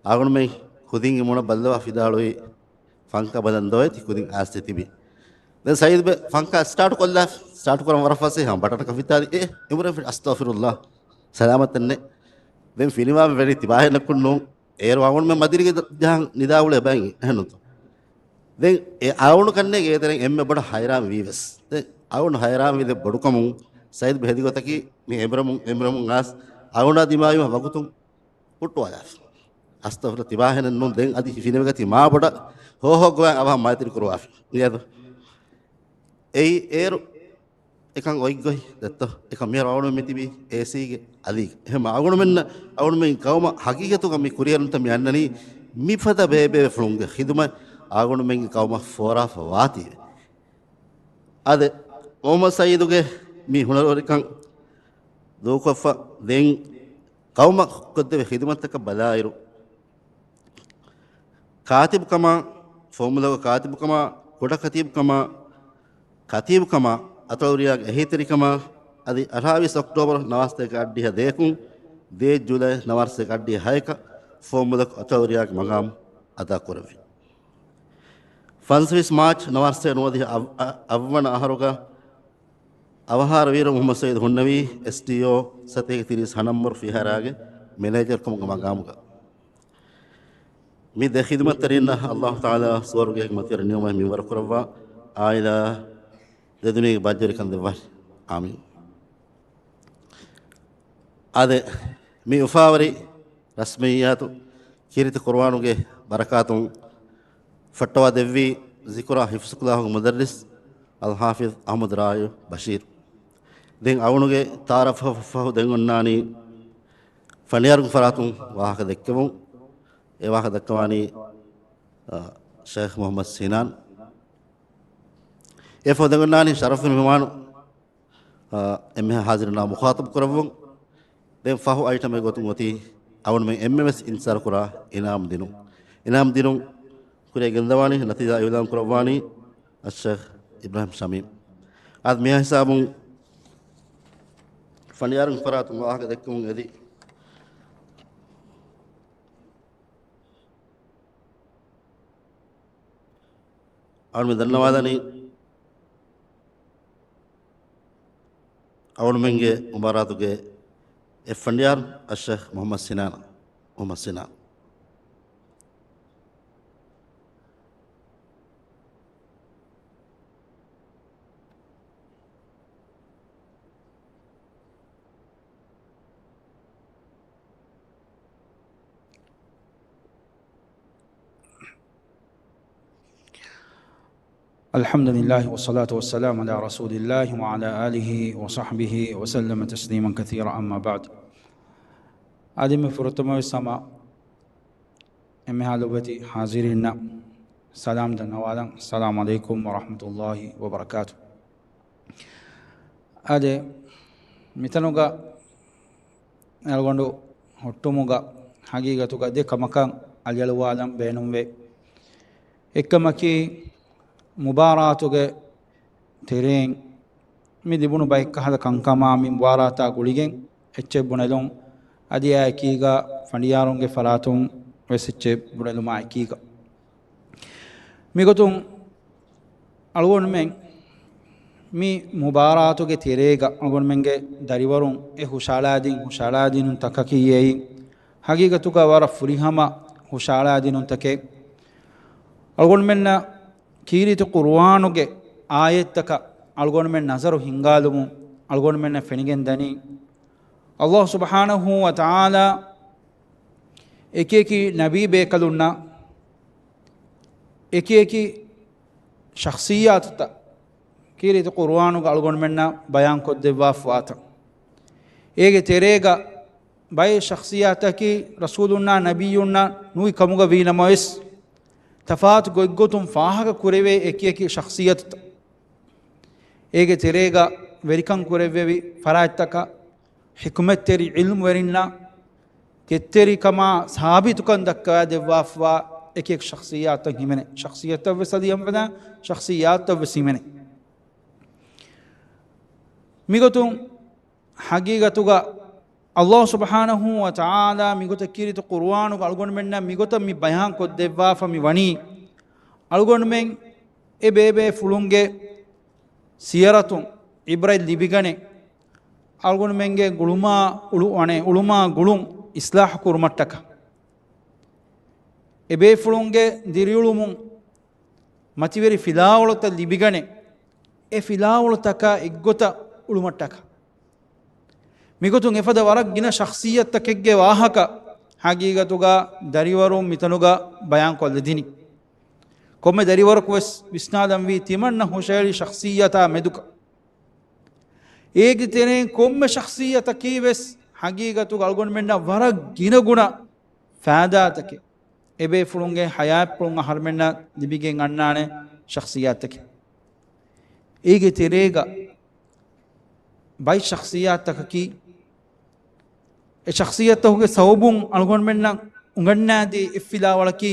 އަޅުގަނޑުމެން ކުދިންގެ މޫނަށް ބައްލަވާ ވިދާޅުވީ، ފަންކާ ބަލަން ދޯ އޭތި ކުދިން އާސްތެ ތިބި. ދެން ސައީދުބެ ފަންކާ ސްޓާޓް ކޮށްލާ، ސްޓާޓް ކުރަން ވަރަށް ފަސޭހަ ބަޓަނަކަށް ފިތާލި އެ އެނބުރޭ ފި-، އަސްތަޣްފިރުﷲ. ސަލާމަތެއް ނެތް. ދެން ފިނިވާ ވެރި ތިބާހެންނަކުން ނޫން. އޭރު އަޅުގަނޑުމެން މަދިރިގެ ޖަހަން ނިދާ އުޅޭ ބައިން އެހެންނުތޯ. ދެން އެ އަޅުގަނޑު ކަންނޭނގެ އޭތެރެން އެންމެ ބޮޑަށް ހައިރާން ވީވެސް. ދެން އަޅުގަނޑު ހައިރާން ވީ ދެ ބޮޑުކަމުން ސައީދުބެ ހެދި ގޮތަކީ މި އެނބުރެމުން، އެނބުރެމުން އާސް އަޅުގަނޑާ ދިމާވީމަ ވަގުތުން ހުއްޓުވާލާފި. އަސްތަޣްފިރުﷲ ތިބާހެނެއް ނޫން ދެން އަދި ފިނިވެގަތީ މާ ބޮޑަށް ހޯހޯ ގޮވާ އަވަހަށް މައިތިރި ކުރުވާފި. އެއީ އޭރު އެކަން އޮތްގޮތް ދެއްތޯ؟ އެކަން މިހާރު އަޅުގަނޑުމެން މިތިބީ އޭސީގެ އަލީގަ. އެހެން އަޅުގަނޑުމެން، އަޅުގަނޑުމެން ގައުމަށް ހަގީގަތުގަ މި ކުރިއެރުންތައް މި އަންނަނީ މިފަދަ ބޭބޭފުޅުންގެ ޚިދުމަތް އަޅުގަނޑުމެންގެ ގައުމަށް ފޯރާފަ ވާތީވެ. އާދެ، މުޙައްމަދު ސައީދުގެ މި ހުނަރުވެރިކަން ދޫކޮށްފަ ދެން ގައުމަށް ކޮށްދެވޭ ޚިދުމަތްތަކަށް ބަލާއިރު، ކާތިބުކަމާ، ފޯމުލަކު ކާތިބުކަމާ، ކުޑަ ކަތީބުކަމާ، ކަތީބުކަމާ، އަތޮޅުރިޔާގެ އެހީތެރިކަމާ، އަދި އަށާވީސް އޮކްޓޯބަރު ނަވާރަސަތޭކަ އަށްޑިހަ ދޭކުން، ދޭއް ޖުލައި ނަވާރަސަތޭކަ އަށްޑިހަ ހައެކަށް ފޯމުލަކު އަތޮޅުރިޔާގެ މަގާމު އަދާކުރެއްވި. ފަންސަވީސް މާޗް ނަވާރަސަތޭކަ ނުވަދިހަ އަށް-، އަށް-، އަށްވަނަ އަހަރުގަ އަވަހާރަވިއިރު މުޙައްމަދު ސައީދު ހުންނެވީ އެސްޑީއޯ ސަތޭކަ ތިރީސް ހަނަމްމަރު ފިހާރާގެ މެނޭޖަރުކަމުގެ މަގާމުގަ. މި ދެ ޚިދުމަތްތެރިންނަށް ﷲ ތަޢާލާ ސުވަރުގެ މަތިވެރި ނިޢުމަތް މިންވަރު ކުރައްވާ، ޢާއިލާ ދެ ދުނިޔޭގެ ބައްޖަވެރިކަން ދެއްވާށި. އާމީން. އާދެ، މި އުފާވެރި ރަސްމިއްޔާތު ކީރިތި ޤުރުއާނުގެ ބަރަކާތުން ފޮއްޓަވާ ދެއްވީ ޒިކުރާ ޙިފްޒު ކްލާހުގެ މުދައްރިސް އަލްޙާފިޡް އަޙްމަދު ރާއި ބަޝީރު. ދެން އަޅުގަނޑުގެ ތަޢާރަފަށް ފަހު ދެން އޮންނާނީ ފަނޑިޔާރުން ފަރާތުން ވާހަކަ ދެއްކެވުން. އެ ވާހަކަ ދައްކަވާނީ، އަ، ޝޭޚް މުޙައްމަދު ސިނާން. އެ ފަހު ދެން އޮންނާނީ ޝަރަފު މެހުމާނު އާ، އެންމެހާ ޙާޟިރުންނާ މުޚާޠަބު ކުރައްވުން. ދެން ފަހު އައިޓަމެއް ގޮތުން އޮތީ އަޅުގަނޑުމެން އެންމެން ވެސް އިންތިޒާރު ކުރާ އިނާމް ދިނުން. އިނާމް ދިނުން ކުރިއަށް ގެންދަވާނީ ނަތީޖާ އިޢުލާން ކުރައްވާނީ އައްޝޭޚް އިބްރާހިމް ޝަމީމް. އާދެ، މިހާ ހިސާބުން ފަނޑިޔާރުން ފަރާތުން ވާހަކަ ދެއްކެވުން އެދި. އަޅުގަނޑު ދަންނަވާލަނީ އަޅުގަނޑުމެންގެ މުބާރާތުގެ އެއް ފަނޑިޔާރު އައްޝޭޚް މުޙައްމަދު ސިނާން، މުޙައްމަދު ސިނާން. الحمد لله والصلاة والسلام على رسول الله وعلى آله وصحبه وسلم تسليما كثيرا، أما بعد. އާދެ، މި ފުރަތަމަ ވެސް ހަމަ އެންމެހާ ލޮބުވެތި ޙާޟިރީންނަށް ސަލާމް ދަންނަވާލަން. السلام عليكم ورحمة الله وبركاته. އާދެ، މިތަނުގަ އަޅުގަނޑު ހުއްޓުމުގަ ޙަޤީޤަތުގަ ދެ ކަމަކަށް އަލިއަޅުވާލަން ބޭނުންވޭ. އެއްކަމަކީ، މުބާރާތުގެ ތެރެއިން މި ލިބުނު ބައެއްކަހަލަ ކަންކަމާ މި މުބާރާތާ ގުޅިގެން އެއްޗެއް ބުނެލުން، އަދި އާ އެކީގަ ފަނޑިޔާރުންގެ ފަރާތުން ވެސް އެއްޗެއް ބުނެލުމާ އެކީގަ. މިގޮތުން އަޅުގަނޑުމެން މި މުބާރާތުގެ ތެރޭގަ އަޅުގަނޑުމެންގެ ދަރިވަރުން އެ ހުށަހަޅާދިން، ހުށަހަޅާދިނުން ތަކަކީ އެއީ، ޙަޤީޤަތުގަ ވަރަށް ފުރިހަމަ ހުށަހަޅާދިނުންތަކެއް. އަޅުގަނޑުމެންނަށް ކީރިތި ޤުރުއާނުގެ އާޔަތްތަކަށް އަޅުގަނޑުމެން ނަޒަރު ހިންގާލުމުން އަޅުގަނޑުމެންނަށް ފެނިގެން ދަނީ، ﷲ ސުބްޙާނަހޫ ވަތަޢާލާ އެކިއެކި ނަބީ ބޭކަލުންނަށް، އެކިއެކި ޝަޚްޞިއްޔާތުތައް ކީރިތި ޤުރުއާނުގަ އަޅުގަނޑުމެންނަށް ބަޔާންކޮށްދެއްވާފަވާތަން. އޭގެ ތެރޭގަ ބައެއް ޝަޚްޞިއްޔާތަކީ ރަސޫލުންނާ ނަބިއްޔުންނާ ނުވި ކަމުގަ ވީނަމަވެސް، ތަފާތު ގޮތްގޮތުން ފާހަގަ ކުރެވޭ އެކިއެކި ޝަޚްޞިއްޔާތުތައް. އޭގެ ތެރޭގަ ވެރިކަން ކުރެއްވެވި ފަރާތްތަކަށް، ޙިކުމަތްތެރި ޢިލްމުވެރިންނަށް ކެތްތެރިކަމާ ސާބިތުކަން ދައްކަވާދެއްވާފަވާ އެކިއެކި ޝަޚްޞިއްޔާތުތައް ހިމެނޭ. ޝަޚްޞިއްޔަތަށްވެސް އަދި އެންމެން ޝަޚްޞިއްޔާތުތައްވެސް ހިމެނޭ. މިގޮތުން ޙަޤީޤަތުގަ ﷲ ސުބްޙާނަހޫ ވަތަޢާލާ މިގޮތަށް ކީރިތި ޤުރުއާނުގަ އަޅުގަނޑުމެންނަށް މިގޮތަށް މި ބަޔާންކޮށްދެއްވާފަ މި ވަނީ، އަޅުގަނޑުމެން އެ ބޭބޭފުޅުންގެ ސިޔަރަތުން ޢިބްރަތް ލިބިގަނެ، އަޅުގަނޑުމެންގެ ގުޅުމާ އުޅު-، އަނެ، އުޅުމާ ގުޅުން އިޞްލާޙު ކުރުމަށްޓަކާ، އެބޭފުޅުންގެ ދިރިއުޅުމުން މަތިވެރި ފިލާވަޅުތައް ލިބިގަނެ، އެ ފިލާވަޅުތަކާ އެއްގޮތަށް އުޅުމަށްޓަކާ. މިގޮތުން އެފަދަ ވަރަށް ގިނަ ޝަޚްޞިއްޔަތްތަކެއްގެ ވާހަކަ ޙަޤީޤަތުގަ ދަރިވަރުން މިތަނުގަ ބަޔާންކޮށްލެދިނީ. ކޮންމެ ދަރިވަރަކުވެސް ވިސްނާލަންވީ ތިމަންނަ ހުށަހެޅި ޝަޚްޞިއްޔަތާ މެދުކަން. އޭގެ ތެރެއިން ކޮންމެ ޝަޚްޞިއްޔަތަކީ ވެސް ޙަޤީޤަތުގަ އަޅުގަނޑުމެންނަށް ވަރަށް ގިނަގުނަ ފާއިދާތަކެއް، އެބޭފުޅުންގެ ޙަޔާތްޕުޅުން އަހަރުމެންނަށް ލިބިގެން އަންނާނެ ޝަޚްޞިއްޔާތްތަކެއް. އޭގެ ތެރޭގަ ބައެއް ޝަޚްޞިއްޔާތްތަކަކީ، އެ ޝަޚްޞިއްޔާތްތަކުގެ ސަބަބުން އަޅުގަނޑުމެންނަށް އުނގަންނާދޭ އެއްފިލާވަޅަކީ،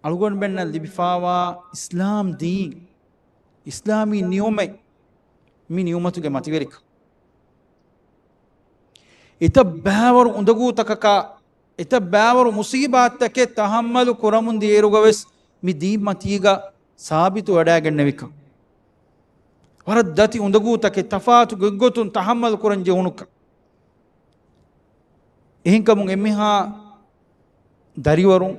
އަޅުގަނޑުމެންނަށް ލިބިފާވާ އިސްލާމް ދީން، އިސްލާމީ ނިޢުމަތް، މި ނިޢުމަތުގެ މަތިވެރިކަން. އެތައް ބައިވަރު އުނދަގޫތަކަކާ، އެތައް ބައިވަރު މުޞީބާތްތަކެއް ތަޙައްމަލު ކުރަމުން ދިޔައިރުގަވެސް މި ދީން މަތީގަ ސާބިތު ވަޑައިގެންނެވިކަން. ވަރަށް ދަތި އުނދަގޫތަކެއް ތަފާތު ގޮތްގޮތުން ތަޙައްމަލު ކުރަން ޖެހުނުކަން. އެހެންކަމުން އެންމެހާ ދަރިވަރުން،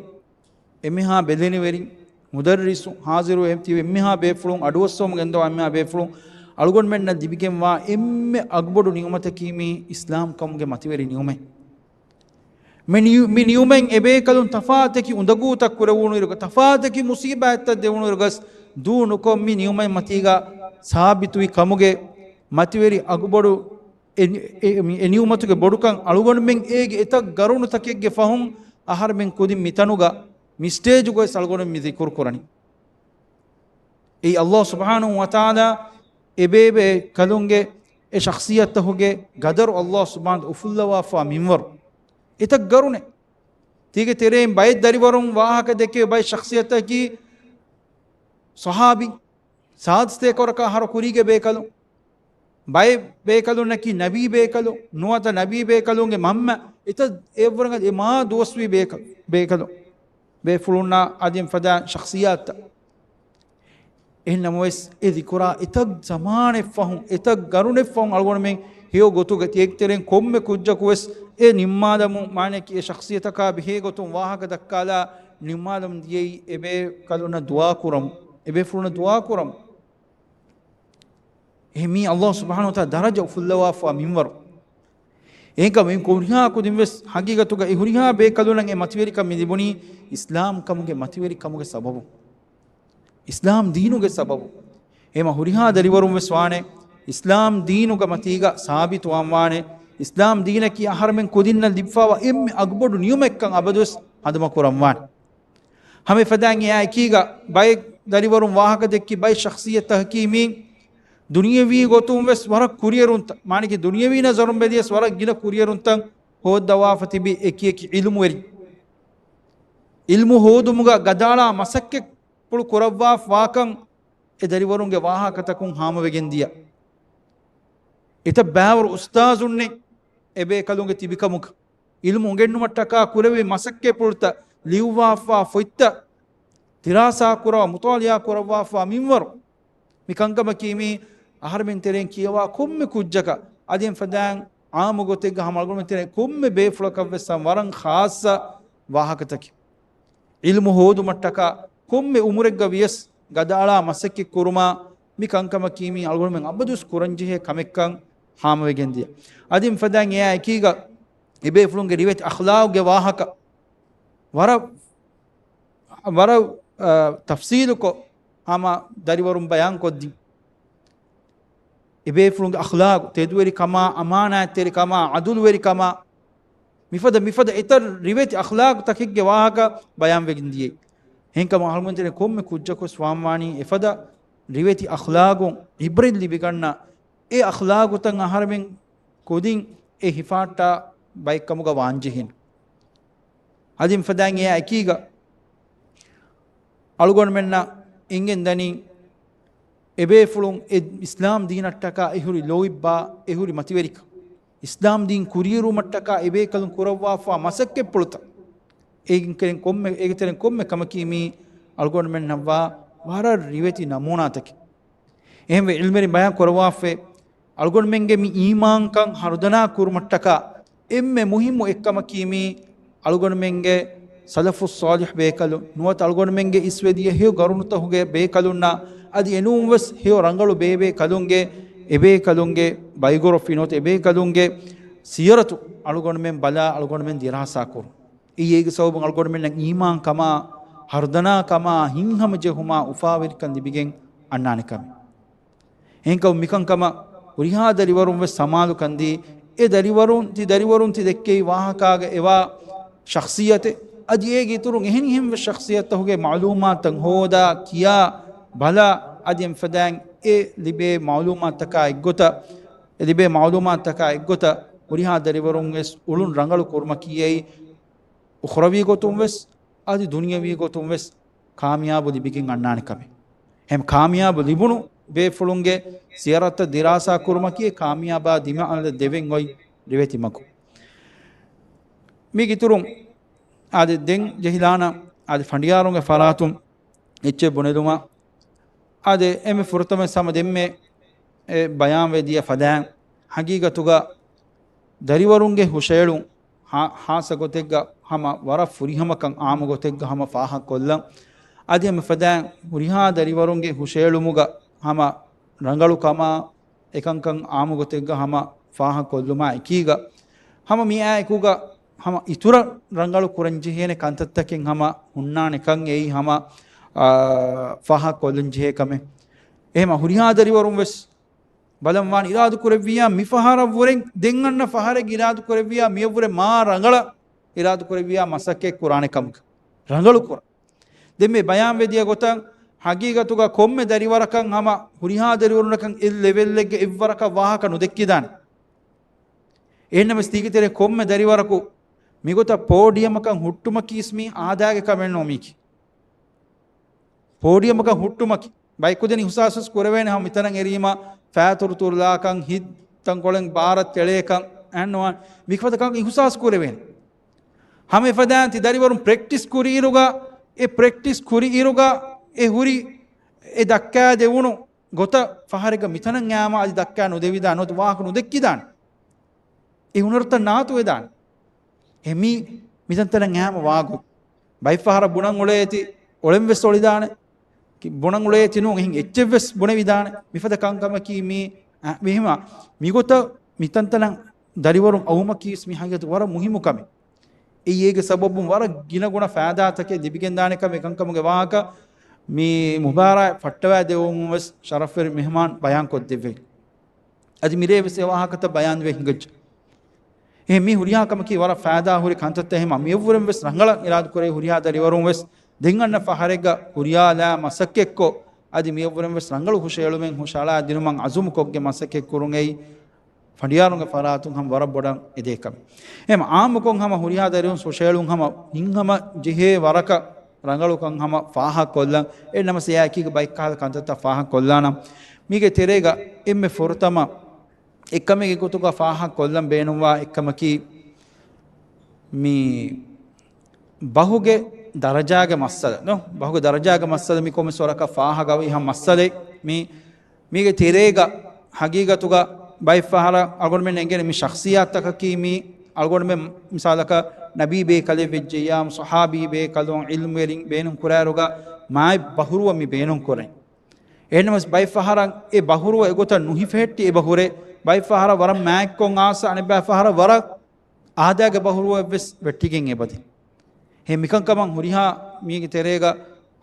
އެންމެހާ ބެލެނިވެރިން، މުދައްރިސު، ޙާޟިރު އެ-، ތިބި އެންމެހާ ބޭފުޅުން، އަޑުއައްސަވަމުން ގެންދަވާ އެންމެހާ ބޭފުޅުން އަޅުގަނޑުމެންނަށް ލިބިގެންވާ އެންމެ އަގުބޮޑު ނިޢުމަތަކީ މި އިސްލާމް ކަމުގެ މަތިވެރި ނިޢުމަތް. މި ނިޢު-، މި ނިޢުމަތް އެބޭކަލުން ތަފާތަކި އުނދަގޫތައް ކުރެވުނުއިރުގަ، ތަފާތަކި މުޞީބާތްތައް ދެވުނުއިރުގަސް ދޫ ނުކޮށް މި ނިޢުމަތް މަތީގަ ސާބިތުވި ކަމުގެ މަތިވެރި އަގުބޮޑު އެ، އެ، އެ ނިޢުމަތުގެ ބޮޑުކަން އަޅުގަނޑުމެން އޭގެ އެތައް ގަރުނުތަކެއްގެ ފަހުން އަހަރެމެން ކުދިން މިތަނުގަ މި ސްޓޭޖުގަވެސް އަޅުގަނޑުމެން މި ޛިކުރު ކުރަނީ. އެއީ ﷲ ސުބްޙާނަހޫ ވަތަޢާލާ އެބޭބޭކަލުންގެ އެ ޝަޚްޞިއްޔަތްތަކުގެ ގަދަރު ﷲ ސުބްޙާނަހޫ އުފުއްލަވާފާ މިންވަރު. އެތައް ގަރުނެއް. ތީގެ ތެރެއިން ބައެއް ދަރިވަރުން ވާހަކަ ދެއްކެވި ބައެއް ޝަޚްޞިއްޔަތަކީ ޞަޙާބީ، ސާދަ ސަތޭކަ ވަރަކަށް އަހަރު ކުރީގެ ބޭކަލުން. ބައެއް ބޭކަލުންނަކީ ނަބީ ބޭކަލުން، ނުވަތަ ނަބީ ބޭކަލުންގެ މަންމަ، އެތައް އެއްވަރަކަށް އެ މާ ދުވަސްވީ ބޭކަލު، ބޭކަލު، ބޭފުޅުންނާ އަދި އެފަދަ ޝަޚްޞިއްޔާތްތައް. އެހެންނަމަވެސް، އެ ޛިކުރާ އެތައް ޒަމާނެއް ފަހުން، އެތައް ގަރުނެއް ފަހުން އަޅުގަނޑުމެން ހެޔޮ ގޮތުގަ ތިޔައިގެ ތެރެއިން ކޮންމެ ކުއްޖަކުވެސް އެ ނިންމާލަމުން، މާނައަކީ އެ ޝަޚްޞިއްޔަތަކާ ބެހޭ ގޮތުން ވާހަކަ ދައްކާލާ ނިންމާލަމުން ދިޔައީ އެބޭކަލުންނަށް ދުޢާ ކުރަމުން، އެބޭފުޅުންނަށް ދުޢާ ކުރަމުން. އެހެން މީ ﷲ ސުބްޙާނަހޫ ވަތަޢާލާ ދަރަޖަ އުފުއްލަވާފަވާ މިންވަރު. އެހެންކަމުން ހުރިހާ ކުދިން ވެސް ހަގީގަތުގަ އެ ހުރިހާ ބޭކަލުންނަށް އެ މަތިވެރިކަން މި ލިބުނީ އިސްލާމް ކަމުގެ މަތިވެރި ކަމުގެ ސަބަބުން. އިސްލާމް ދީނުގެ ސަބަބުން. އެހެންމަ ހުރިހާ ދަރިވަރުން ވެސް ވާނެ އިސްލާމް ދީނުގެ މަތީގަ ސާބިތުވާން ވާނެ. އިސްލާމް ދީނަކީ އަހަރެމެން ކުދިންނަށް ލިބިފައިވާ އެންމެ އަގުބޮޑު ނިޢުމަތްކަން އަބަދުވެސް ހަނދުމަކުރަން ވާނެ. ހަމަ އެފަދައިން އެއާ އެކީގަ ބައެއް ދަރިވަރުން ވާހަކަ ދެއްކި ބައެއް ޝަޚްޞިއްޔަތްތަކަކީ މީ ދުނިޔަވީ ގޮތުން ވެސް ވަރަށް ކުރިއެރުންތައް، މާނައަކީ ދުނިޔަވީ ނަޒަރުން ބެލިޔަސް ވަރަށް ގިނަ ކުރިއެރުންތައް ހޯއްދަވާފަ ތިބި އެކި އެކި ޢިލްމުވެރިން. ޢިލްމު ހޯދުމުގަ ގަދައަޅާ މަސައްކަތްޕުޅު ކުރައްވާފަވާކަން އެ ދަރިވަރުންގެ ވާހަކަތަކުން ހާމަވެގެން ދިޔަ. އެތައް ބައިވަރު އުސްތާޒުންނެއް އެބޭކަލުންގެ ތިބިކަމުގަ، ޢިލްމު އުނގެންނުމަށްޓަކާ ކުރެވޭ މަސައްކަތްޕުޅުތައް، ލިޔުއްވާފަވާ ފޮތްތައް، ދިރާސާ ކުރައްވާ، މުޠާލަޢާ ކުރައްވާފަވާ މިންވަރު. މި ކަންކަމަކީ މީ އަހަރެމެން ތެރެއިން ކިޔަވާ ކޮންމެ ކުއްޖަކަށް އަދި އެފަދައިން ޢާއްމު ގޮތެއްގަ ހަމަ އަޅުގަނޑުމެން ތެރެއިން ކޮންމެ ބޭފުޅަކަށްވެސް ވަރަށް ޚާއްޞަ ވާހަކަތަކެއް. ޢިލްމު ހޯދުމަށްޓަކާ ކޮންމެ އުމުރެއްގަ ވިޔަސް ގަދައަޅާ މަސައްކަތް ކުރުމާ، މި ކަންކަމަކީ މީ އަޅުގަނޑުމެން އަބަދުވެސް ކުރަންޖެހޭ ކަމެއްކަން ހާމަވެގެން ދިޔަ. އަދި މިފަދައިން އެއާ އެކީގަ އެބޭފުޅުންގެ ރިވެތި އަޚްލާގުގެ ވާހަކަ ވަރަށް، ވަރަށް ތަފްސީލުކޮށް ހަމަ ދަރިވަރުން ބަޔާން ކޮށްދިން. އެބޭފުޅުންގެ އަޚްލާގު، ތެދުވެރިކަމާ، އަމާނާތްތެރިކަމާ، ޢަދުލުވެރިކަމާ، މިފަދަ މިފަދަ އެތައް ރިވެތި އަޚްލާގުތަކެއްގެ ވާހަކަ ބަޔާންވެގެން ދިޔައީ. އެހެންކަމުން އަހަރުމެން ތެރެ ކޮންމެ ކުއްޖަކުވެސް ވާންވާނީ އެފަދަ ރިވެތި އަޚްލާގުން ޢިބްރަތް ލިބިގަންނަ އެ އަޚްލާގުތައް އަހަރެމެން ކުދިން އެ ހިފާއްޓާ ބައެއްކަމުގަ ވާންޖެހޭނެ. އަދި މިފަދައިން އެއާ އެކީގަ އަޅުގަނޑުމެންނަށް އެނގެން ދަނީ، އެބޭފުޅުން އެ އިސްލާމް ދީނަށްޓަކާ އެހުރި ލޯތްބާ، އެހުރި މަތިވެރިކަން، އިސްލާމް ދީން ކުރިއެރުވުމަށްޓަކާ އެބޭކަލުން ކުރައްވާފާ މަސައްކަތްޕުޅުތައް، އޭގެ ތެރެއިން ކޮންމެ، އޭގެ ތެރެއިން ކޮންމެ ކަމަކީ މީ އަޅުގަނޑުމެންނަށްވާ ވަރަށް ރިވެތި ނަމޫނާތަކެއް. އެހެންވެ، ޢިލްމުވެރިން ބަޔާން ކުރައްވާފައި، އަޅުގަނޑުމެންގެ މި އީމާންކަން ހަރުދަނާ ކުރުމަށްޓަކާ އެންމެ މުހިއްމު އެއްކަމަކީ މީ އަޅުގަނޑުމެންގެ ސަލަފުއް ޞާލިޙް ބޭކަލުން، ނުވަތަ އަޅުގަނޑުމެންގެ އިސްވެދިޔަ ހެޔޮ ގަރުނުތަކުގެ ބޭކަލުންނާ އަދި އެނޫންވެސް ހެޔޮ ރަނގަޅު ބޭބޭކަލުންގެ، އެބޭކަލުންގެ ބައިގޮރޮފީ ނުވަތަ އެބޭކަލުންގެ ސިޔަރަތު އަޅުގަނޑުމެން ބަލާ އަޅުގަނޑުމެން ދިރާސާ ކުރުން. އެއީ އޭގެ ސަބަބުން އަޅުގަނޑުމެންނަށް އީމާންކަމާ، ހަރުދަނާކަމާ، ހިތްހަމަޖެހުމާ އުފާވެރިކަން ލިބިގެން އަންނާނެ ކަމެއް. އެހެންކަމުން މިކަންކަމަށް ހުރިހާ ދަރިވަރުން ވެސް ސަމާލުކަންދީ، އެ ދަރިވަރުން، ތި ދަރިވަރުން ތި ދެއްކެވި ވާހަކާގަ އެވާ ޝަޚްޞިއްޔަތެއް، އަދި އޭގެ އިތުރުން އެހެނިހެން ވެސް ޝަޚްޞިއްޔަތްތަކުގެ މަޢުލޫމާތުތައް ހޯދާ، ކިޔާ، ބަލާ، އަދި އެމިފަދައިން އެ ލިބޭ މަޢުލޫމާތުތަކާ އެއްގޮތަށް، އެ ލިބޭ މަޢުލޫމާތުތަކާ އެއްގޮތަށް ހުރިހާ ދަރިވަރުން ވެސް އުޅުން ރަނގަޅު ކުރުމަކީ އެއީ އުޚްރަވީ ގޮތުން ވެސް، އަދި ދުނިޔަވީ ގޮތުން ވެސް ކާމިޔާބު ލިބިގެން އަންނާނެ ކަމެއް. އެހެން ކާމިޔާބު ލިބުނު ބޭފުޅުންގެ ސިޔަރަތަށް ދިރާސާ ކުރުމަކީ ކާމިޔާބާ ދިމާއަޅަ ދެވެން އޮތް ރިވެތި މަގު. މީގެ އިތުރުން އާދެ ދެން ޖެހިލާނަ އާދެ ފަނޑިޔާރުންގެ ފަރާތުން އެއްޗެއް ބުނެލުމަށް އާދެ އެންމެ ފުރަތަމަ ހަމަ ދެންމެ އެ ބަޔާންވެ ދިޔަ ފަދައިން ހަގީގަތުގަ ދަރިވަރުންގެ ހުށައެޅުން ހާ-، ހާއްސަ ގޮތެއްގަ ހަމަ ވަރަށް ފުރިހަމަކަން އާއްމު ގޮތެއްގަ ހަމަ ފާހަގަކޮށްލަން. އަދި އެމިފަދައިން ހުރިހާ ދަރިވަރުންގެ ހުށައެޅުމުގަ ހަމަ ރަނގަޅުކަމާ، އެކަންކަން އާއްމު ގޮތެއްގަ ހަމަ ފާހަގަކޮށްލުމާ އެކީގަ، ހަމަ މިއާއެކުގަ ހަމަ އިތުރަށް ރަނގަޅު ކުރަންޖެހޭނެ ކަންތައްތަކެއް ހަމަ ހުންނާނެކަން އެއީ ހަމަ، އާ، ފާހަގަކޮށްލަންޖެހޭ ކަމެއް. އެހެމަ ހުރިހާ ދަރިވަރުން ވެސް ބަލަން ވާން އިރާދު ކުރެއްވިއްޔާ، މިފަހަރަށްވުރެ ދެން އަންނަ ފަހަރެއް އިރާދު ކުރެއްވިއްޔާ، މިއަށްވުރެ މާ ރަނގަޅަށް އިރާދު ކުރެއްވިއްޔާ މަސައްކަތް ކުރާނެ ކަމަކަށް. ރަނގަޅު ކުރަން. ދެން މި ބަޔާންވެ ދިޔަ ގޮތަށް، ހަގީގަތުގަ ކޮންމެ ދަރިވަރަކަށް ހަމަ ހުރިހާ ދަރިވަރުންނަކަށް އެ ލެވެލްއެއްގެ އެއްވަރަކަށް ވާހަކަ ނުދެއްކިދާނެ. އެހެންނަމަވެސް ތީގެ ތެރޭ ކޮންމެ ދަރިވަރަކު މިގޮތަށް ޕޯޑިއަމަކަށް ހުއްޓުމަކީސް މީ އާދައިގެ ކަމެއް ނޫން މީކީ. ޕޯޑިއަމަކަށް ހުއްޓުމަކީ ބައެއްކުދިން އިހުސާސް ކުރެވޭނެ ހަމަ މިތަނަށް އެރީމަ ފައިތުރު ތުރުލާކަން، ހިތް ތަންކޮޅެއް ބާރަށް ތެޅޭކަން އެހެންނުވާނެ. މިފަދަ ކަން އިހުސާސް ކުރެވޭނެ. ހަމަ އެފަދައިން ތި ދަރިވަރުން ޕްރެކްޓިސް ކުރިއިރުގަ، އެ ޕްރެކްޓިސް ކުރިއިރުގަ އެ ހުރި އެ ދައްކާދެވުނު ގޮތަށް ފަހަރެއްގަ މިތަނަށް އައިމަ އަދި ދައްކާ ނުދެވިދާނެ، ނުވަތަ ވާހަކަ ނުދެއްކިދާނެ. އެ ހުނަރުތައް ނާތުވެދާނެ. އެ މީ މިތަންތަނަށް އައިމަ ވާގޮތް. ބައެއް ފަހަރަށް ބުނަން އުޅޭތި، އޮޅެން ވެސް އޮޅިދާނެ. ކި-، ބުނަން އުޅޭތި ނޫން، އެހެން އެއްޗެއް ވެސް ބުނެވިދާނެ. މިފަދަ ކަންކަމަކީ މީ، އަ، މިހިމާ، މިގޮތަށް މިތަންތަނަށް ދަރިވަރުން އައުމަކީ ވެސް މި ހަގީގަތު ވަރަށް މުހިއްމު ކަމެއް. އެއީ އޭގެ ސަބަބުން ވަރަށް ގިނަގުނަ ފައިދާތަކެއް ލިބިގެންދާނެ ކަމެއް. އެކަންކަމުގެ ވާހަކަ މި މުބާރާތް ފައްޓަވައިދެވުމުން ވެސް ޝަރަފްވެރި މެހުމާން ބަޔާން ކޮށްދެއްވެ. އަދި މިރޭ ވެސް އެ ވާހަކަތައް ބަޔާންވެ ހިނގައްޖެ. އެހެން މި ހުރިހާ ކަމަކީ ވަރަށް ފައިދާ ހުރި ކަންތައްތައް. އެހެމަ މިއަށްވުރެން ވެސް ރަނގަޅަށް އިރާދު ކުރޭ ހުރިހާ ދަރިވަރުން ވެސް ދެން އަންނަ ފަހަރެއްގަ ހުރިހާ ލާ މަސައްކަތްކޮށް، އަދި މިއަށްވުރެން ވެސް ރަނގަޅު ހުށައެޅުމެއް ހުށައަޅާ ދިނުމަށް އަޒުމުކޮށްގެން މަސައްކަތް ކުރުން އެއީ ފަނޑިޔާރުންގެ ފަރާތުން ހަމަ ވަރަށް ބޮޑަށް އެދޭ ކަމެއް. އެހެމަ އާއްމުކޮށް ހަމަ ހުރިހާ ދަރިވަރުން ހުށައެޅުން ހަމަ ހިތްހަމަ ޖެހޭ ވަރަކަށް ރަނގަޅުކަން ހަމަ ފާހަގަކޮށްލަން. އެހެންނަމަވެސް އެއާއެކީގަ ބައެއްކަހަލަ ކަންތައްތައް ފާހަގަކޮށްލާނަން. މީގެ ތެރޭގަ އެންމެ ފުރަތަމަ އެއްކަމެއްގެ ގޮތުގަ ފާހަގަކޮށްލަން ބޭނުންވާ އެއްކަމަކީ، މި ބަހުގެ ދަރަޖާގެ މައްސަލަ، ނޯ؟ ބަހުގެ ދަރަޖާގެ މައްސަލަ މި ކޮންމެސް ވަރަކަށް ފާހަގަވި ހަމަ މައްސަލައެއް. މި، މީގެ ތެރޭގަ ހަގީގަތުގަ ބައެއް ފަހަރަށް އަޅުގަނޑުމެން އެނގޭނެ މި ޝަޚްޞިއްޔާތުތަކަކީ މި އަޅުގަނޑުމެން މިސާލަކަށް ނަބީ ބޭކަލެއް ވެއްޖެއްޔާ، ޞަޙާބީ ބޭކަލުން، ޢިލްމުވެރިން ބޭނުން ކުރާއިރުގަ މާތް ބަހުރުވަ މި ބޭނުން ކުރަން. އެހެންނަމަވެސް ބައެއް ފަހަރަށް އެ ބަހުރުވަ އެގޮތަށް ނުހިފެހެއްޓި އެބަ ހުރޭ. ބައެއް ފަހަރަށް ވަރަށް މާތްކޮށް އާސަ، އަނެއްބައި ފަހަރަށް ވަރަށް އާދައިގެ ބަހުރުވައެއްވެސް ވެއްޓިގެން އެބަދޭ. އެހެން މިކަންކަމަށް ހުރިހާ މީގެ ތެރޭގަ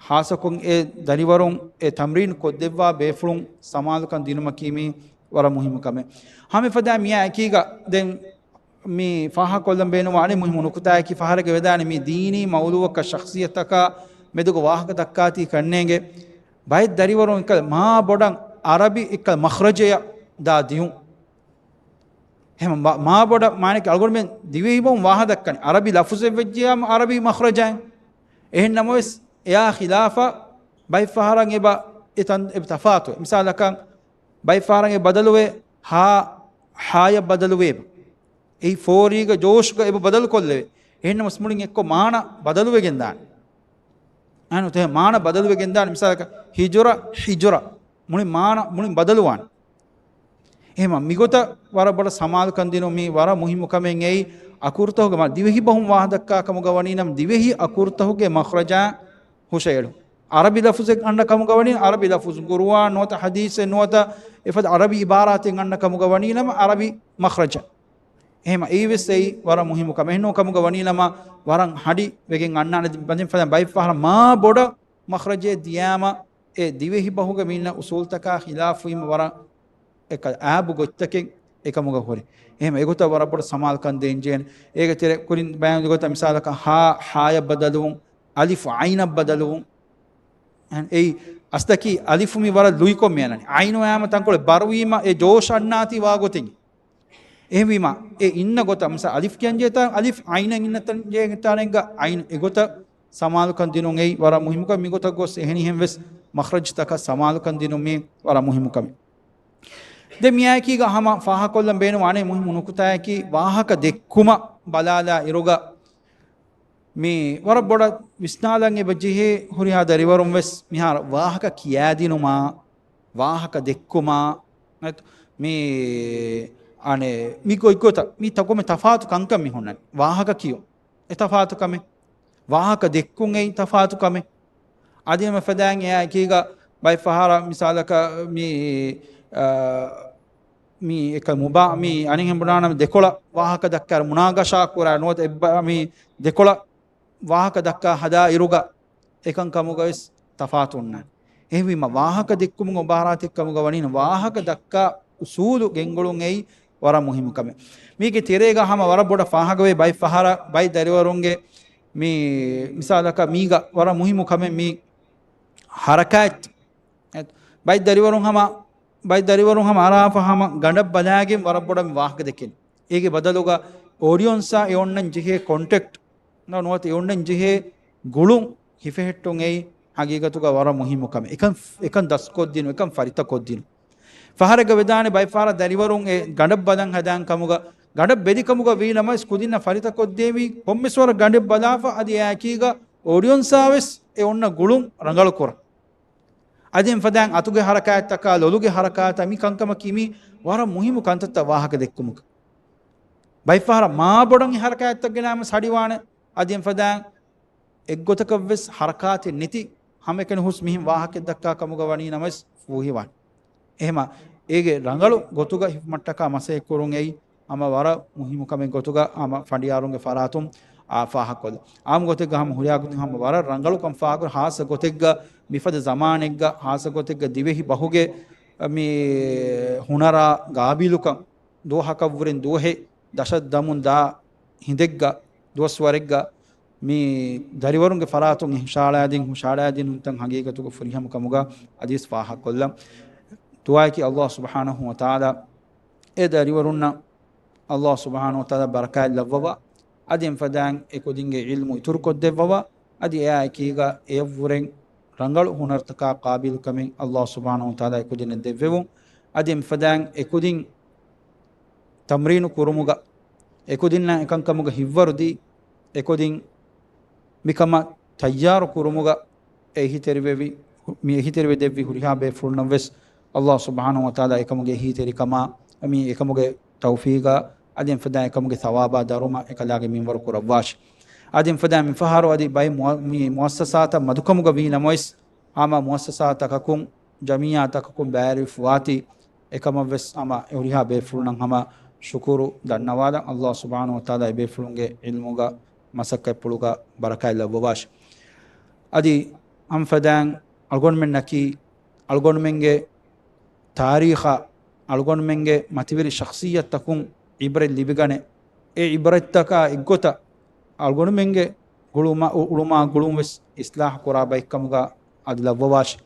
ހާއްސަކޮށް އެ ދަރިވަރުން އެ ތަމްރީން ކޮށްދެއްވާ ބޭފުޅުން ސަމާލުކަން ދިނުމަކީ މީ ވަރަށް މުހިއްމު ކަމެއް. ހަމަ އެފަދަ މިއާ އެކީގަ ދެން މި ފާހަގަކޮށްލަން ބޭނުންވާނެ މުހިއްމު ނުކުތާއަކީ ފަހަރެއްގެ ވެދާނެ މި ދީނީ މައުލޫއަކަށް ޝަޚްޞިއްޔަތަކާ މެދުގަ ވާހަކަ ދައްކާތީ ކަންނޭނގެ ބައެއް ދަރިވަރުން އެކަލަ މާ ބޮޑަށް އަރަބި އެކަލަ މަޚްރަޖެއް ދާ ދިޔުން. އެހެން މާ، މާ ބޮޑަށް މާނައަކީ އަޅުގަނޑުމެން ދިވެހިބަހުން ވާހަ ދައްކަނީ އަރަބި ލަފުޒެއް ވެއްޖިއްޔާމު އަރަބި މަޚްރަޖައިން. އެހެން ނަމަވެސް އެއާ ޚިލާފަށް ބައެއް ފަހަރަށް އެބަ އެ ތަން އެބަ ތަފާތުވޭ. މިސާލަކަށް ބައެއް ފަހަރަށް އެ ބަދަލުވޭ ހާ، ހާޔަށް ބަދަލުވޭ. އެއީ ފޯރީގަ ޖޯޝްގަ އެބަ ބަދަލު ކޮށްލެވޭ. އެހެން ނަމަވެސް މުޅިން އެއްކޮށް މާނަ ބަދަލުވެގެން ދާނެ. އަން ތެ މާނަ ބަދަލުވެގެން ދާނެ. މިސާލަކަށް ހިޖުރަ، ހިޖުރަ. މުޅި މާނަ، މުޅިން ބަދަލުވާނެ. އެހެމަ މިގޮތަށް ވަރަށް ބޮޑަށް ސަމާލުކަން ދިނުން މީ ވަރަށް މުހިއްމު ކަމެއް. އެއީ އަކުރުތަކުގެ މާ، ދިވެހި ބަހުން ވާހަ ދައްކާ ކަމުގަ ވަނީ ނަމަ، ދިވެހި އަކުރުތަކުގެ މަޚްރަޖާ ހުށައެޅުން. އަރަބި ލަފުޒެއް އަންނަ ކަމުގަ ވަނީ އަރަބި ލަފުޒު، ޤުރުއާން ނުވަތަ ޙަދީޘެއް ނުވަތަ އެފަދަ އަރަބި އިބާރާތެއް އަންނަ ކަމުގަ ވަނީ ނަމަ އަރަބި މަޚްރަޖަ. އެހެމަ އެއީވެސް އެއީ ވަރަށް މުހިއްމު ކަމެއް. އެހެންނޫން ކަމުގަ ވަނީ ނަމަ ވަރަށް ހަޑި ވެގެން އަންނާނެ. ބަދެން ފަދަ ބައެއް ފަހަރަށް މާ ބޮޑަށް މަޚްރަޖެއް ދިޔާމަ އެ ދިވެހި ބަހުގެ މީންނަ އުސޫލްތަކާ ޚިލާފުވީމަ ވަރަށް އެކަ އާބު ގޮތްތަކެއް އެކަމުގަ ހުރި. އެހެމަ އެގޮތަށް ވަރަށް ބޮޑަށް ސަމާލުކަން ދޭންޖެހޭނެ. އޭގެ ތެރެ ކުރިން ބަޔާން ގޮތަށް މިސާލަކަށް ހާ، ހާޔަށް ބަދަލުވުން، އަލިފް އައިނަށް ބަދަލުވުން. އެއީ އަސްލަކީ އަލިފު މި ވަރަށް ލުއިކޮށް މިއަންނަނީ. އައިނު އައީމަ ތަންކޮޅެއް ބަރުވީމަ އެ ޖޯޝް އަންނާތީ ވާގޮތެއް. އެހެންވީމަ އެ އިންނަ ގޮތަށް މިސާ އަލިފް ކިޔަންޖެހޭ ތާން އަލިފް، އައިނަށް އިންނަ ތަން ޖެހޭ ތާނެއްގަ އައިން އެގޮތަށް ސަމާލުކަން ދިނުން އެއީ ވަރަށް މުހިއްމު ކަމެއް. މިގޮތަށް ގޮސް އެހެނިހެން ވެސް މަޚްރަޖްތަކަށް ސަމާލުކަން ދިނުން މީ ވަރަށް މުހިއްމު ކަމެއް. ދެން މިއާއެކީގަ ހަމަ ފާހަކޮށްލަން ބޭނުން ވާނެ މުހިއްމު ނުކުތާއަކީ ވާހަކަ ދެއްކުމަށް ބަލާލާ އިރުގަ މި ވަރަށް ބޮޑަށް ވިސްނާލަން އެބަ ޖެހޭ ހުރިހާ ދަރިވަރުން ވެސް މިހާރު ވާހަކަ ކިޔާދިނުމާ، ވާހަކަ ދެއްކުމާ، ނަތް މި އަނެއް މި ގޮތްގޮތަށް މި ތަކުމެ ތަފާތު ކަންކަން މި ހުންނަނީ. ވާހަކަ ކިޔުން އެ ތަފާތު ކަމެއް، ވާހަކަ ދެއްކުން އެއީ ތަފާތު ކަމެއް. އަދި މި ފަދައިން އެއާ އެކީގަ ބައެއް ފަހަރަށް މިސާލަކަށް މި، އާ، މި އެކަ މުބާ، މި އަނެއްހެން ބުނާނަމަ ދެކޮޅަށް ވާހަކަ ދައްކާ މުނާގަޝާ ކުރާ ނުވަތަ އެއްބަ-، މި ދެކޮޅަށް ވާހަކަ ދައްކާ ހަދާ އިރުގަ އެކަން ކަމުގަ ވެސް ތަފާތު އޮންނާނެ. އެހެންވީމަ ވާހަކަ ދެއްކުމުގެ އިބާރާތެއް ކަމުގަ ވަނީ ވާހަކަ ދައްކާ އުސޫލު ގެންގުޅުން އެއީ ވަރަށް މުހިއްމު ކަމެއް. މީގެ ތެރޭގަ ހަމަ ވަރަށް ބޮޑަށް ފާހަގަވޭ ބައެއް ފަހަރަށް ބައެއް ދަރިވަރުންގެ މި މިސާލަކަށް މީގަ ވަރަށް މުހިއްމު ކަމެއް މި ހަރަކާތް. އެ، ބައެއް ދަރިވަރުން ހަމަ، ބައެއް ދަރިވަރުން ހަމަ އަރާފަ ހަމަ ގަނޑަށް ބަލާގެން ވަރަށް ބޮޑަށް މި ވާހަކަ ދެކެން. އޭގެ ބަދަލުގަ އޯޑިއަންސާ އެ އޮންނަން ޖެހޭ ކޮންޓެކްޓް ނުވަތަ އެ އޮންނަން ޖެހޭ ގުޅުން ހިފެހެއްޓުން އެއީ ހަގީގަތުގަ ވަރަށް މުހިއްމު ކަމެއް. އެކަން، އެކަން ދަސްކޮށްދިނުން، އެކަން ފަރިތަކޮށްދިނުން. ފަހަރެއްގަ ވެދާނެ ބައެއް ފަހަރަށް ދަރިވަރުން އެ ގަނޑަށް ބަލަން ހަދާން ކަމުގަ، ގަނޑަށް ބެލި ކަމުގަ ވީ ނަމަވެސް ކުދިންނަށް ފަރިތަކޮށްދޭވީ ކޮންމެސް ވަރަށް ގަނޑެއް ބަލާފަ އަދި އެއާއެކީގަ އޯޑިއަންސާ ވެސް އެ އޮންނަ ގުޅުން ރަނގަޅުކުރަން. އަދި އެފަދައިން އަތުގެ ހަރަކާތްތަކާ، ލޮލުގެ ހަރަކާތާ މި ކަންކަމަކީ މީ ވަރަށް މުހިއްމު ކަންތައްތައް ވާހަކަ ދެއްކުމުގަ. ބައެއް ފަހަރަށް މާ ބޮޑަށް އެ ހަރަކާތްތައް ގެނާމަ ސަޑިވާނެ. އަދި އެފަދައިން އެއްގޮތަކަށްވެސް ހަރަކާތެއް ނެތި ހަމައެކަނި ހުސް މިހެން ވާހަކައެއް ދައްކާ ކަމުގަ ވަނީ ނަމަވެސް ފޫހިވާނެ. އެހެމަ އޭގެ ރަނގަޅު ގޮތުގަ ހިފުމަށްޓަކާ މަސައްކަތް ކުރުން އެއީ ހަމަ ވަރަށް މުހިއްމު ކަމެއް ގޮތުގަ ހަމަ ފަނޑިޔާރުންގެ ފަރާތުން އާ ފާހަގަކޮށްލަން. އާއްމު ގޮތެއްގަ ހަމަ ހުރިހާ ގޮތުން ހަމަ ވަރަށް ރަނގަޅުކަން ފާހަގަކުރި، ހާއްސަ ގޮތެއްގަ މިފަދަ ޒަމާނެއްގަ، ހާއްސަ ގޮތެއްގަ ދިވެހި ބަހުގެ މި ހުނަރާ ގާބިލުކަން ދުވަހަކަށްވުރެން ދުވަހެއް ދަށަށް ދަމުން ދާ ހިނދެއްގަ ދުވަސްވަރެއްގަ މި ދަރިވަރުންގެ ފަރާތުން ހުށައަޅާދިން، ހުށައަޅާދިނުންތައް ހަގީގަތުގަ ފުރިހަމަ ކަމުގަ އަދިވެސް ފާހަގަކޮށްލަން. ދުޢާއަކީ ﷲ ސުބްޙާނަހޫ ވަތަޢާލާ އެ ދަރިވަރުންނަށް ﷲ ސުބްޙާނަހޫ ވަތަޢާލާ ބަރަކާތް ލައްވަވާ، އަދި އެފަދައިން އެކުދިންގެ ޢިލްމު އިތުރުކޮށްދެއްވަވާ، އަދި އެއާއެކީގަ އެއަށްވުރެން ރަނގަޅު ހުނަރުތަކާ ޤާބިލުކަމެއް ﷲ ސުބްޙާނަހޫ ވަތަޢާލާ އެކުދިންނަށް ދެއްވެވުން. އަދި އެފަދައިން އެކުދިން ތަމްރީނު ކުރުމުގަ، އެކުދިންނަށް އެކަންކަމުގަ ހިތްވަރުދީ، އެކުދިން މިކަމަށް ތައްޔާރު ކުރުމުގަ އެހީތެރިވެވި، މި އެހީތެރިވެ ދެއްވި ހުރިހާ ބޭފުޅުންނަށް ވެސް ﷲ ސުބްޙާނަހޫ ވަތަޢާލާ އެކަމުގެ އެހީތެރިކަމާ، މި އެކަމުގެ ތައުފީޤާ، އަދި އެފަދައިން އެކަމުގެ ޘަވާބާ ދަރުމަ އެކަލާގެ މިންވަރު ކުރައްވާށި. އަދި އެފަދައިން މިފަހަރު އަދި ބައެއް މުއަ-، މި މުއައްސަސާތައް މަދުކަމުގަ ވީ ނަމަވެސް، ހަމަ މުއައްސަސާތަކަކުން، ޖަމިއްޔާތަކަކުން ބައިވެރިވެފަވާތީ، އެކަމަށްވެސް ހަމަ އެ ހުރިހާ ބޭފުޅުންނަށް ހަމަ ޝުކުރު ދަންނަވާލަން. ﷲ ސުބްޙާނަހޫ ވަތަޢާލާ އެބޭފުޅުންގެ ޢިލްމުގަ މަސައްކަތްޕުޅުގަ ބަރަކާތް ލައްވަވާށި. އަދި އަންފަދައިން އަޅުގަނޑުމެންނަކީ އަޅުގަނޑުމެންގެ ތާރީޚަށް އަޅުގަނޑުމެންގެ މަތިވެރި ޝަޚްޞިއްޔަތްތަކުން ޢިބްރަތް ލިބިގަނެ، އެ ޢިބްރަތްތަކާ އެއްގޮތަށް އަޅުގަނޑުމެންގެ ގުޅުމާ، އުޅުމާ ގުޅުން ވެސް އިޞްލާޙު ކުރާ ބައެއްކަމުގަ އަދި ލައްވަވާށި.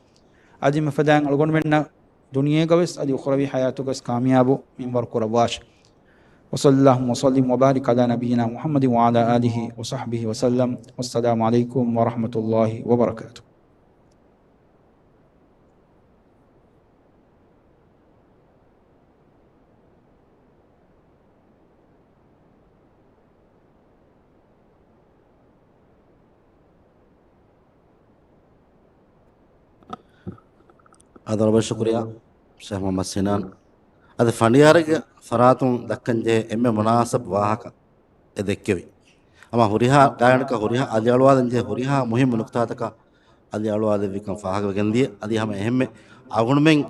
އަދި މިފަދައިން އަޅުގަނޑުމެންނަށް ދުނިޔޭގަ ވެސް އަދި އުޚްރަވީ ޙަޔާތުގަ ވެސް ކާމިޔާބު މިންވަރު ކުރައްވާށި. وصلى اللهم وسلم وبارك على نبينا محمد وعلى آله وصحبه وسلم. والسلام عليكم ورحمة الله وبركاته. އާދެ، ވަރަށް ބޮޑަށް ޝުކުރިއްޔާ ޝޭޚް މުޙައްމަދު ސިނާން. އަދި ފަނޑިޔާރެއްގެ ފަރާތުން ދައްކަންޖެހޭ އެންމެ މުނާސަބު ވާހަކަ އެ ދެއްކެވި. ހަމަ ހުރިހާ ގާތްގަނޑަކަށް ހުރިހާ އަލިއަޅުވާލަންޖެހޭ ހުރިހާ މުހިއްމު ނުކުތާތަކަށް އަލިއަޅުވާލެއްވިކަން ފާހަގަވެގެންދިޔަ. އަދި ހަމަ އެހެންމެ އަޅުގަނޑުމެން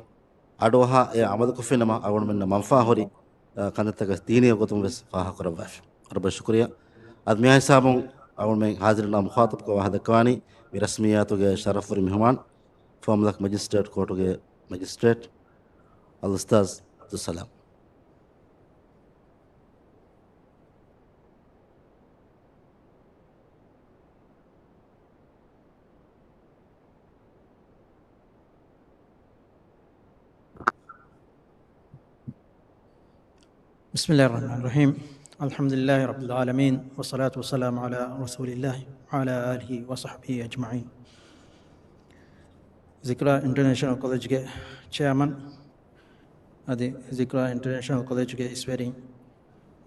އަޑުއަހާ އެ ޢަމަލުކޮށްފިނަމަ އަޅުގަނޑުމެންނަށް މަންފާ ހުރި، އަ، ކަންތައްތަކަށް ދީނީ ގޮތުން ވެސް ފާހަގަކުރައްވާފި. ވަރަށް ބޮޑަށް ޝުކުރިއްޔާ. އަދި މިހާ ހިސާބުން އަޅުގަނޑުމެން ޙާޟިރުންނާ މުޚާޠަބްކޮށް ވާހަކަ ދައްކަވާނީ މި ރަސްމިއްޔާތުގެ ޝަރަފުވެރި މެހުމާން، ފުވައްމުލަކު މެޖިސްޓްރޭޓް ކޯޓުގެ މެޖިސްޓްރޭޓް އަލްއުސްތާޛް ޢަބްދުއްސަލާމް. بسم الله الرحمن الرحيم. الحمد لله رب العالمين، والصلاة والسلام على رسول الله وعلى آله وصحبه أجمعين. ޒިކްރާ އިންޓަރނޭޝަނަލް ކޮލެޖްގެ ޗެއާމަން، އަދި ޒިކްރާ އިންޓަރނޭޝަނަލް ކޮލެޖްގެ އިސްވެރިން،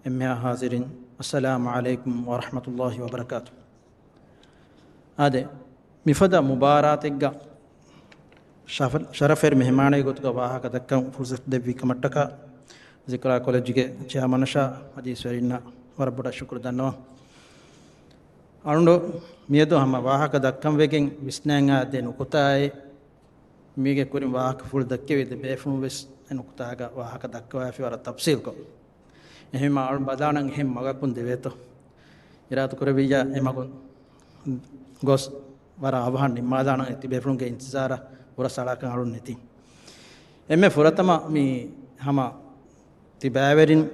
އެންމެހާ ޙާޟިރިން، އައްސަލާމު ޢަލައިކުމް ވަރަޙްމަތުﷲި ވަބަރަކާތު. އާދެ، މިފަދަ މުބާރާތެއްގަ ޝަފަ-، ޝަރަފުވެރި މެހެމާނެއްގެ ގޮތުގަ ވާހަކަ ދައްކަން ފުރުޞަތު ދެއްވި ކަމަށްޓަކާ، ޒިކްރާ ކޮލެޖްގެ ޗެއާމަނަށާ އަދި އިސްވެރިންނަށް ވަރަށް ބޮޑަށް ޝުކުރު ދަންނަވަން. އަޅުގަނޑު މިއަދު ހަމަ ވާހަކަ ދައްކަން ވެގެން ވިސްނަން އާ ދެ ނުކުތާއެއް، މީގެ ކުރިން ވާހަކަފުޅު ދައްކެވި ދެ ބޭފުޅުން ވެސް އެ ނުކުތާގަ ވާހަކަ ދައްކަވައިފި ވަރަށް ތަފްސީލްކޮށް. އެހެންވީމަ އަޅުން ބަލާނަން އެހެން މަގަކުން ދެވޭތޯ. އިރާދަ ކުރެއްވިއްޔާ އެ މަގުން ގޮސް ވަރަށް އަވަހަށް ނިންމާލާނަން އެ ތިބޭފުޅުންގެ އިންތިޒާރަށް ފުރަސް އަޅާކަށް އަޅުން ނެތި. އެންމެ ފުރަތަމަ މި ހަމަ ތިބާވެރިން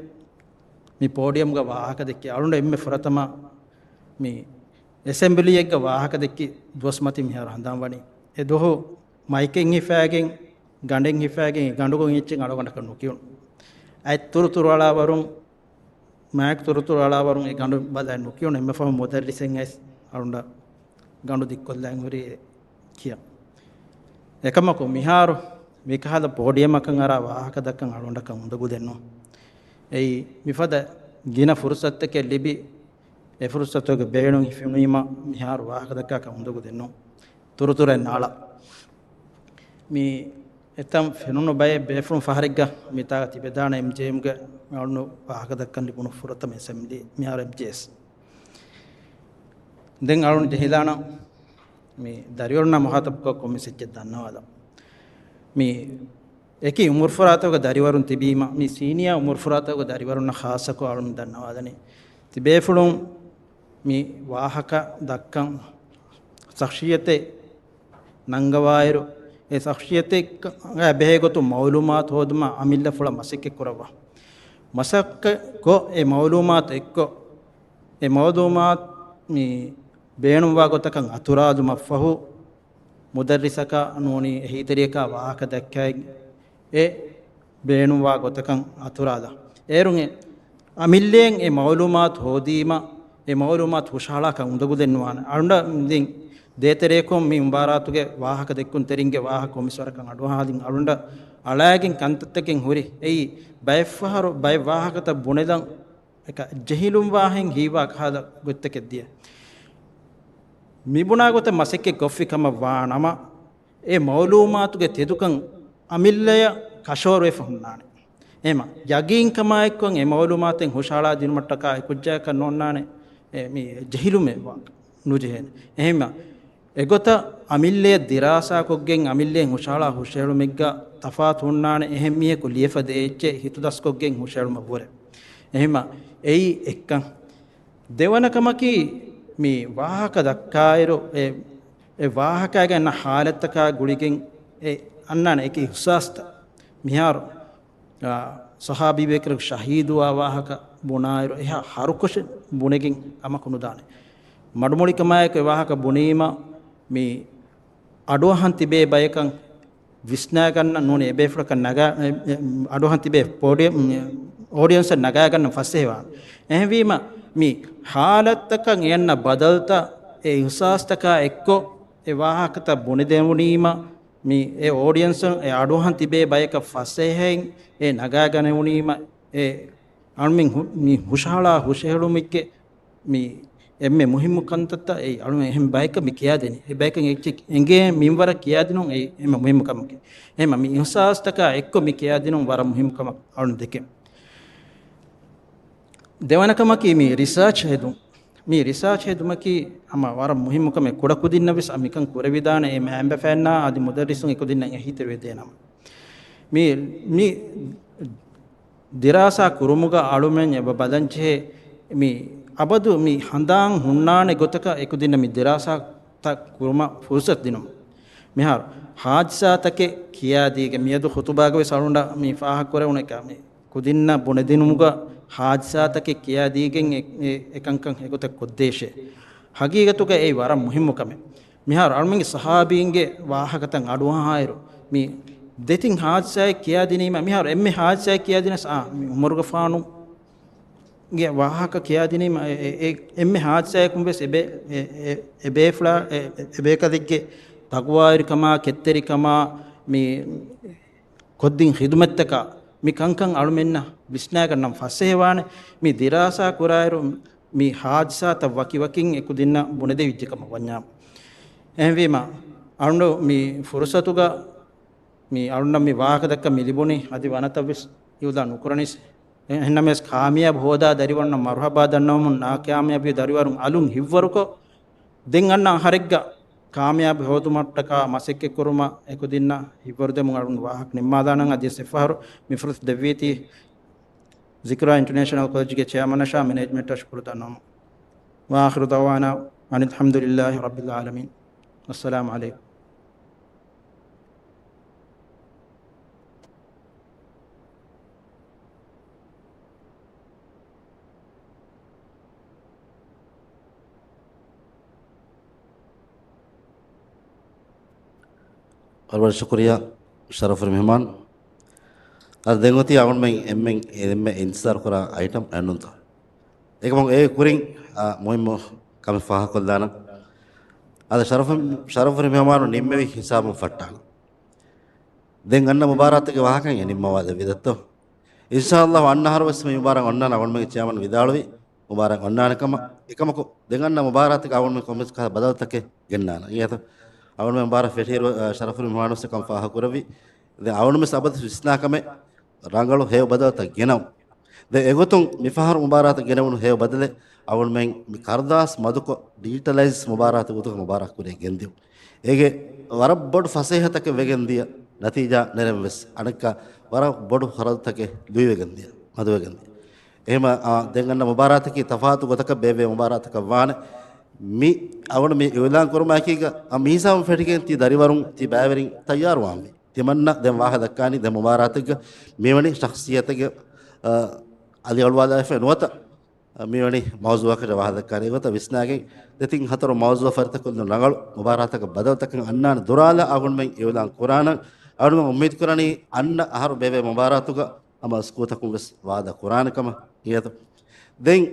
މި ޕޯޑިއަމްގަ ވާހަކަ ދެއްކި އަޅުން އެންމެ ފުރަތަމަ މި އެސެމްބްލީއެއްގަ ވާހަކަ ދެއްކި ދުވަސް މަތިން މިހާރު ހަނދާން ވަނީ. އެ ދުވަހު މައިކެއް ހިފައިގެން، ގަނޑެއް ހިފައިގެން، އެ ގަނޑުގަ އެއްޗެއް އަޅުގަނޑަކަށް ނުކިޔުނު. އަތް ތުރުތުރު އަޅާވަރުން، މައިކް ތުރުތުރު އަޅާވަރުން އެ ގަނޑު ބަލައި ނުކިޔުނު. އެންމެ ފަހުން މުދައްރިސެއް އައިސް އަޅުނޑަށް ގަނޑު ދިއްކޮށްލައިގެން ހުރީ އެ ކިޔަން. އެކަމަކު މިހާރު މިކަހަލަ ޕޯޑިއަމަކަށް އަރާ ވާހަކަ ދައްކަން އަޅުގަނޑަކަށް އުނދަގުލެއް ނޫން. އެއީ މިފަދަ ގިނަ ފުރުސަތުތަކެއް ލިބި، އެ ފުރުސަތުގެ ބޭނުން ހިފުނީމަ މިހާރު ވާހަކަ ދައްކާކަށް އުނދަގުލެއް ނޫން. ތުރުތުރެއް ނާޅާ. މި އެތަން ފެނުނު ބައެއް ބޭފުޅުން ފަހަރެއްގަ މިތާގަ ތިބެދާނެ އެމްޖޭއެމްގެ އަޅުން ވާހަކަ ދައްކަން ލިބުނު ފުރަތަމަ އެސެމްބްލީ މިހާރު އެމްޖޭއެސް. ދެން އަޅުން ޖެހިލާނަން މި ދަރިވަރުންނާ މުޚާޠަބްކޮށް ކޮންމެސް އެއްޗެއް ދަންނަވާލަން. މި އެކި އުމުރުފުރާތަކުގެ ދަރިވަރުން ތިބީމަ، މި ސީނިއާ އުމުރުފުރާތަކުގެ ދަރިވަރުންނަށް ޚާއްޞަކޮށް އަޅުން ދަންނަވާލަނީ، ތިބޭފުޅުން މި ވާހަކަ ދައްކަން ޝަޚްޞިއްޔަތެއް ނަންގަވާއިރު، އެ ޝަޚްޞިއްޔަތެއްގަ ބެހޭ ގޮތުން މައުލޫމާތު ހޯދުމަށް އަމިއްލަފުޅަށް މަސައްކަތް ކުރައްވާ. މަސައްކަތްކޮށް، އެ މައުލޫމާތު އެއްކޮށް، އެ މައުލޫމާތު މި ބޭނުންވާ ގޮތަކަށް އަތުރާލުމަށްފަހު، މުދައްރިސަކާ ނޫނީ އެހީތެރިޔަކާ ވާހަކަ ދައްކައި އެ ބޭނުންވާ ގޮތަކަށް އަތުރާލާ. އޭރުން އެ އަމިއްލައިން އެ މައުލޫމާތު ހޯދީމަ، އެ މައުލޫމާތު ހުށަހަޅާކަށް އުނދަގުލެއް ނުވާނެ. އަޅުނޑަށް ދިން ދޭތެރެއަކުން މި މުބާރާތުގެ ވާހަކަ ދެއްކުންތެރިންގެ ވާހަކަ ކޮންމެސް ވަރަކަށް އަޑުއަހާލިން އަޅުނޑަށް އަޅާގެން ކަންތައްތަކެއް ހުރި. އެއީ ބައެއްފަހަރު ބައެއް ވާހަކަތައް ބުނެލަން އެކަ ޖެހިލުންވާހެން ހީވާ ކަހަލަ ގޮތްތަކެއް ދިޔަ. މިބުނާ ގޮތަށް މަސައްކަތް ކޮށްފި ކަމަށް ވާ ނަމަ، އެ މައުލޫމާތުގެ ތެދުކަން އަމިއްލަޔަށް ކަށަވަރުވެފަ ހުންނާނެ. އެހެމަ ޔަގީންކަމާއެއްކޮށް އެ މައުލޫމާތެއް ހުށަހަޅާ ދިނުމަށްޓަކާ އެކުއްޖާއަކަށް ނޯންނާނެ، އެ، މި ޖެހިލުމެއް ވާ ނުޖެހޭނެ. އެހެމަ އެގޮތަށް އަމިއްލަޔަށް ދިރާސާކޮށްގެން އަމިއްލައިން ހުށަހަޅާ ހުށަހެޅުމެއްގަ ތަފާތު ހުންނާނެ. އެހެން މީހަކު ލިޔެފަ ދޭ އެއްޗެއް ހިތުދަސްކޮށްގެން ހުށަހެޅުމަށްވުރެ. އެހެމަ އެއީ އެއްކަން. ދެވަނަ ކަމަކީ، މި ވާހަކަ ދައްކާއިރު އެ އެ ވާހަކައިގެ އަންނަ ހާލަތްތަކާ ގުޅިގެން އެ އަންނާނެ އެކި އިހްސާސްތައް. މިހާރު، އާ، ޞަޙާބީބޭކަލުން ޝަހީދުވާ ވާހަކަ ބުނާއިރު، އެހާ ހަރުކޮށެއް ބުނެގެން ކަމަކު ނުދާނެ. މަޑުމޮޅިކަމާއެކު އެ ވާހަކަ ބުނީމަ، މި އަޑުއަހަން ތިބޭ ބަޔަކަށް ވިސްނާގަންނަ ނޫނީ އެބޭފުޅަކަށް ނަގާ، އެ، އެ، އަޑުއަހަން ތިބޭ ޕޯޑިއަ-، އޯޑިއަންސަށް ނަގާގަންނަ ފަސޭހަވާނެ. އެހެންވީމަ، މި ހާލަތްތަކަށް އެ އަންނަ ބަދަލުތައް އެ އިހްސާސްތަކާ އެއްކޮށް، އެ ވާހަކަތައް ބުނެދެވުނީމަ، މި އެ އޯޑިއަންސުން އެ އަޑުއަހަން ތިބޭ ބަޔަކަށް ފަސޭހައިން އެ ނަގާގަނެވުނީމަ، އެ އަޅުމެން ހު-، މި ހުށަހަޅާ ހުށަހެޅުމެއްގެ މި އެންމެ މުހިއްމު ކަންތައްތައް އެއީ އަޅުމެން އެހެން ބަޔަކަށް މި ކިޔާދެނީ. އެ ބަޔަކަށް އެއްޗެއް އެނގޭ މިންވަރަށް ކިޔާދިނުން އެއީ އެންމެ މުހިއްމު ކަމަކީ. އެހެންމަ މި އިހްސާސްތަކާ އެއްކޮށް މި ކިޔާދިނުން ވަރަށް މުހިއްމު ކަމަށް އަޅުން ދެކެން. ދެވަނަ ކަމަކީ މި ރިސާޗް ހެދުން. މި ރިސާޗް ހެދުމަކީ ހަމަ ވަރަށް މުހިއްމު ކަމެއް. ކުޑަކުދިންނަށް ވެސް މިކަން ކުރެވިދާނެ އެ މައިންބަފައިންނާ އަދި މުދައްރިސުން އެކުދިންނަށް އެހީތެރިވެދޭ ނަމަ. މި، މި ދިރާސާ ކުރުމުގަ އަޅުމެން އެބަ ބަލަންޖެހޭ މި އަބަދު މި ހަނދާން ހުންނާނެ ގޮތަކަށް އެކުދިންނަށް މި ދިރާސާތައް ކުރުމަށް ފުރުސަތު ދިނުމަށް. މިހާރު ހާދިސާތަކެއް ކިޔާދީގެން މިއަދު ޚުތުބާގަ ވެސް އަޅުގަނޑަށް މި ފާހަގަކުރެވުނު އެކަ މި ކުދިންނަށް ބުނެދިނުމުގަ ހާދިސާތަކެއް ކިޔާދީގެން އެ، އެ، އެކަންކަން އެގޮތަށް ކޮށްދޭށޭ. ހަގީގަތުގަ އެއީ ވަރަށް މުހިއްމު ކަމެއް. މިހާރު އަޅުމެންގެ ޞަޙާބީންގެ ވާހަކަތައް އަޑުއަހާއިރު، މި ދެތިން ހާދިސާއެއް ކިޔާދިނީމަ، މިހާރު އެންމެ ހާދިސާއެއް ކިޔާދިނަސް، އާ، މި ޢުމަރުގެފާނުގެ ވާހަކަ ކިޔާދިނީމަ، އެ، އެ، އެ، އެންމެ ހާދިސާއަކުން ވެސް އެބޭ-، އެ، އެ، އެބޭފުޅާ، އެ، އެ، އެބޭކަލެއްގެ ތަޤްވާވެރިކަމާ، ކެތްތެރިކަމާ، މި ކޮށްދިން ޚިދުމަތްތަކާ މި ކަންކަން އަޅުމެންނަށް ވިސްނާގަންނަން ފަސޭހަވާނެ. މި ދިރާސާ ކުރާއިރު މި ހާދިސާތައް ވަކިވަކިން އެކުދިންނަށް ބުނެދެވިއްޖެ ކަމަށް ވަންޏާ. އެހެންވީމަ، އަޅުގަނޑު މި ފުރުސަތުގަ މި އަޅުންނަށް މި ވާހަކަ ދައްކަން މި ލިބުނީ އަދި ވަނަތައް ވެސް އިއުލާން ނުކުރަނީސް. އެހެންނަމަވެސް ކާމިޔާބު ހޯދާ ދަރިވަރުންނަށް މަރުޙަބާ ދަންނަވަމުން ނާކާމިޔާބީ ދަރިވަރުން އަލުން ހިތްވަރުކޮށް، ދެން އަންނަ އަހަރެއްގަ ކާމިޔާބު ހޯދުމަށްޓަކާ މަސައްކަތްކުރުމަށް އެކުދިންނަށް ހިތްވަރުދެމުން އަޅުން ވާހަކަ ނިންމާލާނަން. އަދިވެސް އެއްފަހަރު މި ފުރުސަތު ދެއްވީތީ ޒިކުރާ އިންޓަރނޭޝަނަލް ކޮލެޖްގެ ޗެއަރމަނަށާ މެނޭޖްމަންޓަށް ޝުކުރު ދަންނަވަމުން. وآخر دعوانا أن الحمد لله رب العالمين. والسلام عليكم. ވަރަށް ވަރަށް ޝުކުރިއްޔާ ޝަރަފުވެރި މެހެމާން. އަދި ދެން އޮތީ އަޅުގަނޑުމެން އެންމެން އެންމެ އިންތިޒާރު ކުރާ އައިޓަމް އެންނުންތޯ؟ އެކަމަކު އޭގެ ކުރިން، އާ، މުހިއްމު ކަމެއް ފާހަގަކޮށްލާނަން. އަދި ޝަރަފު، ޝަރަފުވެރި މެހެމާނު ނިންމެވި ހިސާބުން ފައްޓާނަން. ދެން އަންނަ މުބާރާތުގެ ވާހަކަ އެ ނިންމަވާ ދެއްވި ދައްތޯ. އިންޝާﷲ އަންނަ އަހަރު ވެސް މި މުބާރާތް އޮންނާނެ. އަޅުގަނޑުމެންގެ ޗެއަރމަން ވިދާޅުވި މުބާރާތް އޮންނާނެ ކަމަށް. އެކަމަކު ދެން އަންނަ މުބާރާތުގަ އަޅުގަނޑުމެން ކޮންމެސް ކަހަލަ ބަދަލުތަކެއް ގެންނާނަން. އިނގޭތޯ؟ އަޅުގަނޑުމެން މުބާރާތް ފެށިއިރު، އަ، ޝަރަފުވެރި މެހެމާނު ވެސް އެކަން ފާހަގަކުރެއްވި. ދެން އަޅުގަނޑު ވެސް އަބަދު ވިސްނާ ކަމެއް ރަނގަޅު ހެޔޮ ބަދަލުތައް ގެނައުން. ދެން އެގޮތުން މިފަހަރު މުބާރާތަށް ގެނެވުނު ހެޔޮ ބަދަލެއް އަޅުގަނޑުމެން މި ކަރުދާސް މަދުކޮށް ޑިޖިޓަލައިޒް މުބާރާތު ގޮތުގަ މުބާރާތް ކުރިޔަށް ގެންދިޔުން. އޭގެ ވަރަށް ބޮޑު ފަސޭހަތަކެއް ވެގެން ދިޔަ ނަތީޖާ ނެރެން ވެސް އަނެއްކާ ވަރަށް ބޮޑު ޚަރަދުތަކެއް ލުއިވެގެން ދިޔަ، މަދުވެގެން ދިޔަ. އެހެމަ، އާ، ދެން އަންނަ މުބާރާތަކީ ތަފާތު ގޮތަކަށް ބޭއްވޭ މުބާރާތަކަށް ވާނެ. މި އަޅުގަނޑު މި އިއުލާން ކުރުމާއެކީގަ، އާ، މި ހިސާބުން ފެށިގެން ތި ދަރިވަރުން ތި ބައިވެރިން ތައްޔާރުވާންވީ. ތިމަންނަ ދެން ވާހަކަ ދައްކާނީ ދެން މުބާރާތެއްގަ މިވެނި ޝަޚްޞިއްޔަތެއްގެ، އަ، އަލިއަޅުވާލާފައި ނުވަތަ، އަ، މިވެނި މައުޒޫއަކަށް ވާހަކަ ދައްކާނީ. އެގޮތަށް ވިސްނާގެން ދެތިން ހަތަރު މައުޒޫއަށް ފަރިތަކުން ރަނގަޅު މުބާރާތަކަށް ބަދަލުތަކެއް އަންނާނެ ދުރާލާ އަޅުގަނޑުމެން އިއުލާން ކުރާނަން. އަޅުގަނޑު އުއްމީދު ކުރަނީ އަންނަ އަހަރު ބޭއްވޭ މުބާރާތުގަ ހަމަ ސްކޫލްތަކުން ވެސް ވާދާ ކުރާނެ ކަމަށް އިނގޭތޯ. ދެން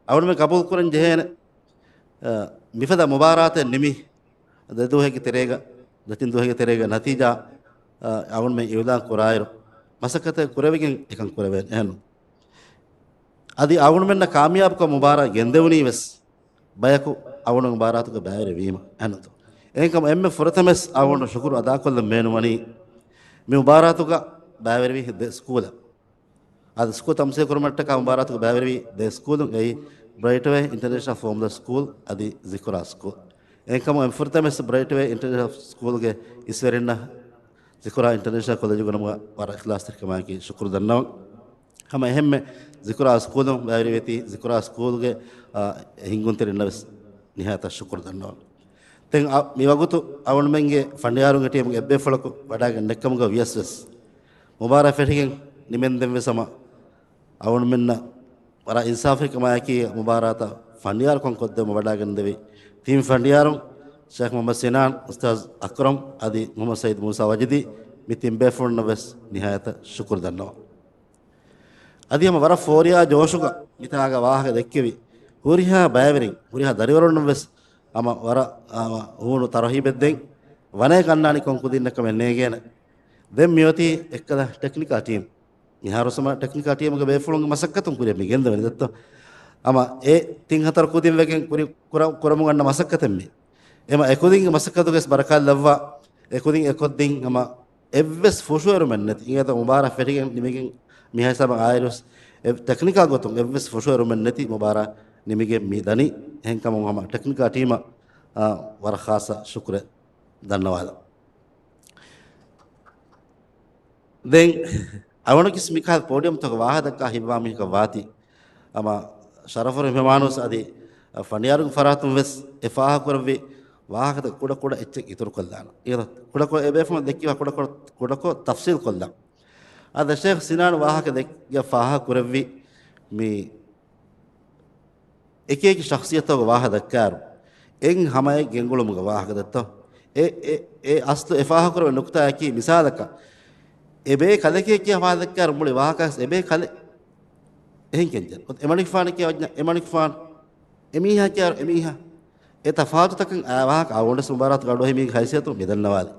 އަޅުގަނޑުމެން ގަބޫލު ކުރަން ޖެހޭނެ، އަ، މިފަދަ މުބާރާތެއް ނިމި ދެ ދުވަހެއްގެ ތެރޭގަ، ދެތިން ދުވަހެއްގެ ތެރޭގަ ނަތީޖާ، އަ، އަޅުގަނޑުމެން އިއުލާން ކުރާއިރު، މަސައްކަތެއް ކުރެވިގެން އެކަން ކުރެވޭނެ އެހެންނު. އަދި އަޅުގަނޑުމެންނަށް ކާމިޔާބުކޮށް މުބާރާތް ގެންދެވުނީ ވެސް ބަޔަކު އަޅުގަނޑު މުބާރާތުގަ ބައިވެރިވީމަ އެހެންނުތޯ. އެހެންކަމުން އެންމެ ފުރަތަމަސް އަޅުގަނޑު ޝުކުރު އަދާކޮށްލަން ބޭނުންވަނީ މި މުބާރާތުގަ ބައިވެރިވި ދެ ސްކޫލަށް. އަދި ސްކޫލް ތަމްސީލް ކުރުމަށްޓަކާ މުބާރާތުގަ ބައިވެރިވި ދެ ސްކޫލުން އެއީ ބްރައިޓްވޭ އިންޓަރނޭޝަނަލް ފޯމުލާ ސްކޫލް އަދި ޒިކުރާ ސްކޫލް. އެހެންކަމުން އެންމެ ފުރަތަމަސް ބްރައިޓްވޭ އިންޓަރނޭޝަނަލް ސްކޫލްގެ އިސްވެރިންނަށް ޒިކުރާ އިންޓަރނޭޝަނަލް ކޮލެޖުގެ ނަމުގަ ވަރަށް އިޚްލާޞްތެރިކަމާއެކީ ޝުކުރު ދަންނަވަން. ހަމަ އެހެންމެ ޒިކުރާ ސްކޫލުން ބައިވެރިވެތި ޒިކުރާ ސްކޫލްގެ، އާ، ހިންގުންތެރިންނަށް ވެސް ނިހާތަށް ޝުކުރު ދަންނަވަން. ދެން އަ، މި ވަގުތު އަޅުގަނޑުމެންގެ ފަނޑިޔާރުންގެ ޓީމުގެ އެއްބޭފުޅަކު ވަޑައިގެން ނެއްކަމުގަ ވިޔަސް ވެސް، މުބާރާތް ފެށިގެން ނިމެންދެން ވެސް ހަމަ އަޅުގަނޑުމެންނަށް ވަރަށް އިންސާފުވެރިކަމާއެކީ މުބާރާތަށް ފަނޑިޔާރުކަން ކޮށްދެވުމަށް ވަޑައިގެންދެވި ތިން ފަނޑިޔާރުން، ޝޭޚް މުޙައްމަދު ސިނާން، އުސްތާޛު އަކްރަމް އަދި މުޙައްމަދު ސައީދު މޫސާ ވަޖިދީ، މި ތިން ބޭފުޅުންނަށް ވެސް ނިހާޔަތަށް ޝުކުރު ދަންނަވަން. އަދި ހަމަ ވަރަށް ފޯރިޔާ ޖޯޝުގަ މިތާގަ ވާހަކަ ދެއްކެވި ހުރިހާ ބައިވެރިން، ހުރިހާ ދަރިވަރުންނަށް ވެސް ހަމަ ވަރަށް، އާ، ހޫނު ތަރުހީބެއް ދެން، ވަނައެއް ގަންނާނީ ކޮން ކުދިންނަށް ކަމެއް ނޭނގޭނެ. ދެން މިއޮތީ އެއްކަލަ ޓެކްނިކަލް ޓީމް. މިހާރު ސަމަ ޓެކްނިކަލް ޓީމުގެ ބޭފުޅުންގެ މަސައްކަތުން ކުރިއަށް މި ގެންދަވަނީ ދެއްތޯ. ހަމަ އެ ތިން ހަތަރު ކުދިން ވެގެން ކުރި، ކުރަ، ކުރަމުން އަންނަ މަސައްކަތެއް މީ. އެމަ އެކުދިންގެ މަސައްކަތުގެ ވެސް ބަރަކާތް ލައްވާ، އެކުދިން އެކޮށްދިން ހަމަ އެއްވެސް ފުށުއެރުމެއް ނެތި. އިނގޭތޯ މުބާރާތް ފެށިގެން ނިމިގެން މި ހިސާބަށް އާއިރުވެސް އެ ޓެކްނިކަލް ގޮތުން އެއްވެސް ފުށުއެރުމެއް ނެތި މުބާރާތް ނިމިގެން މި ދަނީ. އެހެންކަމުން ހަމަ ޓެކްނިކަލް ޓީމަށް، އާ، ވަރަށް ޚާއްޞަ ޝުކުރެއް ދަންނަވާލަން. ދެން އަޅުގަނޑު ކިސް މިކަހަލަ ޕޯޑިއަމްތަކަށް ވާހަކަ ދައްކާ ހިތްވާ މީހަކަށް ވާތީ، ހަމަ ޝަރަފުވެރި މެހެމާނުވެސް އަދި ފަނޑިޔާރުންގެ ފަރާތުން ވެސް އެ ފާހަގަކުރެއްވި ވާހަކަތައް ކުޑަ ކުޑަ އެއްޗެއް އިތުރުކޮށްލާނަން. އިރަށް ކުޑަކޮށް އެ ބޭފުޅުން ދެއްކިވާ ކުޑަކޮށް، ކުޑަކޮށް ތަފްސީލް ކޮށްލަން. އަދި ޝޭޚް ސިނާން ވާހަކަ ދެއްކި ފާހަގަކުރެއްވި މި އެކި އެކި ޝަޚްޞިއްޔަތުގެ ވާހަކަ ދައްކާއިރު، އެން ހަމައެއް ގެންގުޅުމުގެ ވާހަކަ ދެއްތޯ؟ އެ، އެ، އެ އަސްލު އެ ފާހަގަކުރެވޭ ނުކުތާއަކީ މިސާލަކަށް، އެބޭ ކަލެކޭ ކިޔާ ފާހަގަ ދައްކާއިރު މުޅި ވާހަކަ އެބޭ ކަލެ އެހެން ކެންޖެން. އެމަނިކުފާނު ކިޔާ އެމަނިކުފާނު. އެމީހާ ކިޔާ އެމީހާ. އެ ތަފާތުތަކަށް އާ ވާހަކަ އަޅުގަނޑުވެސް މުބާރާތުގެ އަޑުއެހި މީހެއްގެ ހައިސިއްޔަތުން މި ދަންނަވާލީ.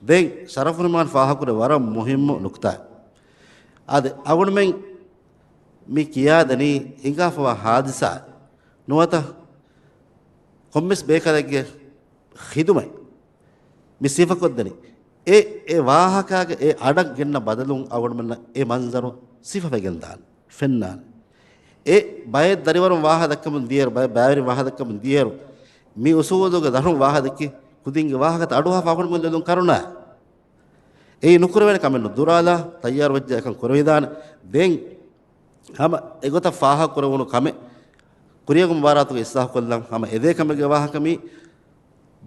ދެން ޝަރަފުއްރަހްމާން ފާހަގަކުރެއްވި ވަރަށް މުހިއްމު ނުކުތާއެއް. އާދެ، އަޅުގަނޑުމެން މި ކިޔާދެނީ ހިނގާފަވާ ހާދިސާއެއް ނުވަތަ ކޮންމެސް ބޭކަލެއްގެ ޚިދުމަތް މި ސިފަކޮށްދެނީ. އެ، އެ ވާހަކާގެ އެ އަޑަށް ގެންނަ ބަދަލުން އަޅުގަނޑުމެންނަށް އެ މަންޒަރު ސިފަވެގެން ދާނެ، ފެންނާނެ. އެ ބައެއް ދަރިވަރުން ވާހަކަ ދައްކަމުން ދިޔައިރު، ބައެއް ބައިވެރިން ވާހަކަ ދައްކަމުން ދިޔައިރު، މި އުސޫލުގެ ދަށުން ވާހަކަ ދެއްކި ކުދިންގެ ވާހަކަތައް އަޑުއަހާފަ އަޅުގަނޑުމެން ލޮލުން ކަރުނާ. އެއީ ނުކުރެވޭނެ ކަމެއް ނޫން. ދުރާލާ ތައްޔާރުވެއްޖެ އެކަން ކުރެވިދާނެ. ދެން ހަމަ އެގޮތަށް ފާހަގަކުރެވުނު ކަމެއް ކުރިއަށް މުބާރާތުގެ އިސްލާހުކޮށްލަން ހަމަ އެދޭ ކަމެއްގެ ވާހަކަ މީ.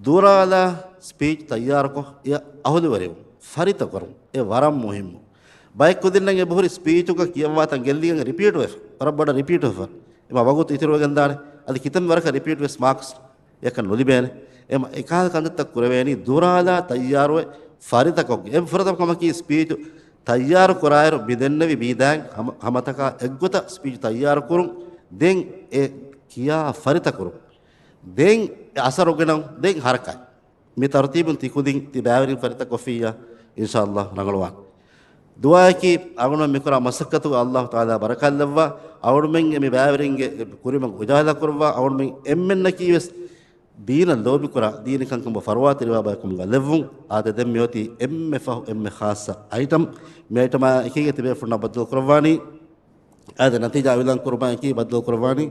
ދުރާލާ ސްޕީޗް ތައްޔާރުކޮށް، އެ އަހުލުވެރިވުން، ފަރިތަކުރުން، އެ ވަރަށް މުހިއްމު. ބައެއް ކުދިންނަށް އެބަހުރި ސްޕީޗުގަ ކިޔައްވާތަން ގެއްލިގެން ރިޕީޓް ވެފަ، ވަރަށް ބޮޑަށް ރިޕީޓް ވެފަ. އެމަ ވަގުތު އިތުރުވެގެން ދާނެ. އަދި ކިތަންމެ ވަރަކަށް ރިޕީޓް ވެސް މާކްސް އެކަން ނުލިބޭނެ. އެމަ އެކަހަލަ ކަންތައްތައް ކުރެވޭނީ ދުރާލާ ތައްޔާރުވެ ފަރިތަކޮށްގެ. އެ ފުރަތަމަ ކަމަކީ ސްޕީޗު ތައްޔާރު ކުރާއިރު މި ދެންނެވި ބީދާއިން ހަމަ، ހަމަތަކާ އެއްގޮތަށް ސްޕީޗު ތައްޔާރު ކުރުން، ދެން އެ ކިޔާ ފަރިތަކުރުން، ދެން އެ އަސަރު ގެނައުން، ދެން ހަރަކާތް. މި ތަރުތީބުން ތި ކުދިން ތި ބައިވެރިން ފަރިތަކޮށްފިއްޔާ، އިންޝާﷲ ރަނގަޅުވާނެ. ދުޢާއަކީ އަޅުގަނޑުމެން މިކުރާ މަސައްކަތުގަ ﷲ ތަޢާލާ ބަރަކާތްލައްވާ، އަޅުގަނޑުމެންގެ މި ބައިވެރިންގެ ކުރިމަގު އުޖާލާ ކުރައްވާ، އަޅުގަނޑުމެން އެންމެންނަކީ ވެސް ދީނަށް ލޯބިކުރާ، ދީނީ ކަންކަމުގަ ފަރުވާތެރިވާ ބަޔަކު މިގަ ލެއްވުން. އާދެ، ދެން މިއޮތީ އެންމެ ފަހު، އެންމެ ޚާއްޞަ އައިޓަމް. މި އައިޓަމާ އެކީގަ ތިބޭފުޅުންނާ ބައްދަލު ކުރައްވާނީ. އާދެ، ނަތީޖާ އިޢުލާން ކުރުމާ އެކީ ބައްދަލު ކުރައްވާނީ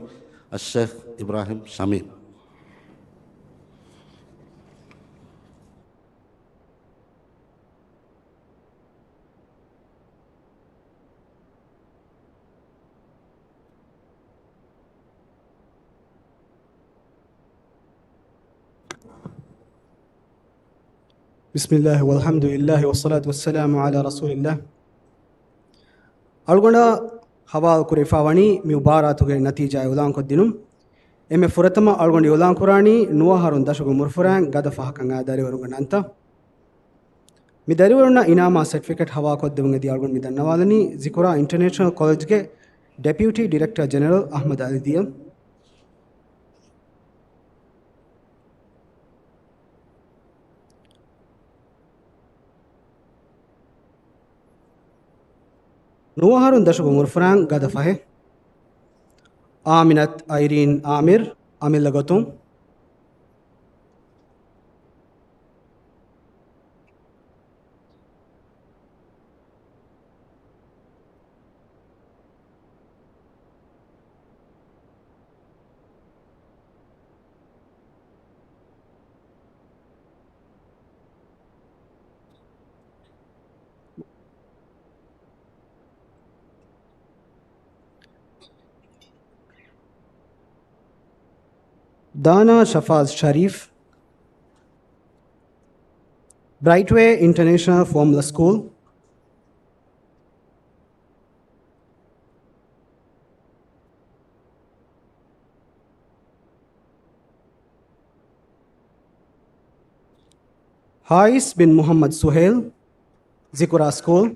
އައްޝޭޚް އިބްރާހިމް ޝަމީމް. بسم الله والحمد لله والصلاة والسلام على رسول الله. އަޅުގަނޑާ ހަވާލު ކުރެވިފާ ވަނީ މި މުބާރާތުގެ ނަތީޖާ އިޢުލާންކޮށްދިނުން. އެންމެ ފުރަތަމަ އަޅުގަނޑު އިޢުލާން ކުރާނީ ނުވަ އަހަރުން ދަށުގެ މުރުފުރާއިން ގަދަ ފަހަކަށް އައި ދަރިވަރުންގެ ނަންތައް. މި ދަރިވަރުންނަށް އިނާމާ ސެޓްފިކެޓް ހަވާލުކޮށްދެވުން އެދި އަޅުގަނޑު މި ދަންނަވާލަނީ ޒިކުރާ އިންޓަރނޭޝަނަލް ކޮލެޖްގެ ޑެޕިއުޓީ ޑިރެކްޓަރ ޖެނެރަލް އަޙްމަދު އަލީ ދިޔަ. ނުވަ އަހަރުން ދަށުގެ މުރުފުރާން ގަދަ ފަހެއް. އާމިނަތު އައިރީން އާމިރު، އަމިއްލަ ގޮތުން. ދާނާ ޝަފާޒް ޝަރީފް. ބްރައިޓްވޭ އިންޓަރނޭޝަނަލް ފޯމުލަ ސްކޫލް. ހާއިސް ބިން މުޙައްމަދު ސުހޭލް، ޒިކުރާ ސްކޫލް.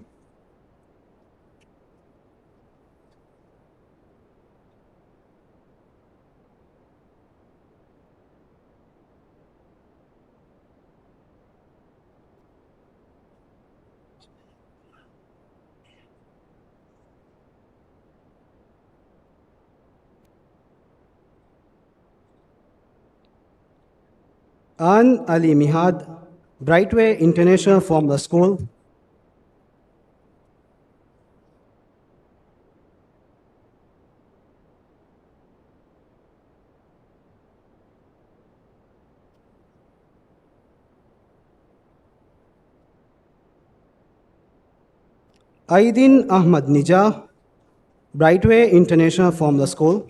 އާން އަލީ މިހާދް، ބްރައިޓްވޭ އިންޓަރނޭޝަނަލް ފޯމުލަ ސްކޫލް. އައިދިން އަޙްމަދު ނިޖާ، ބްރައިޓްވޭ އިންޓަރނޭޝަނަލް ފޯމުލަ ސްކޫލް.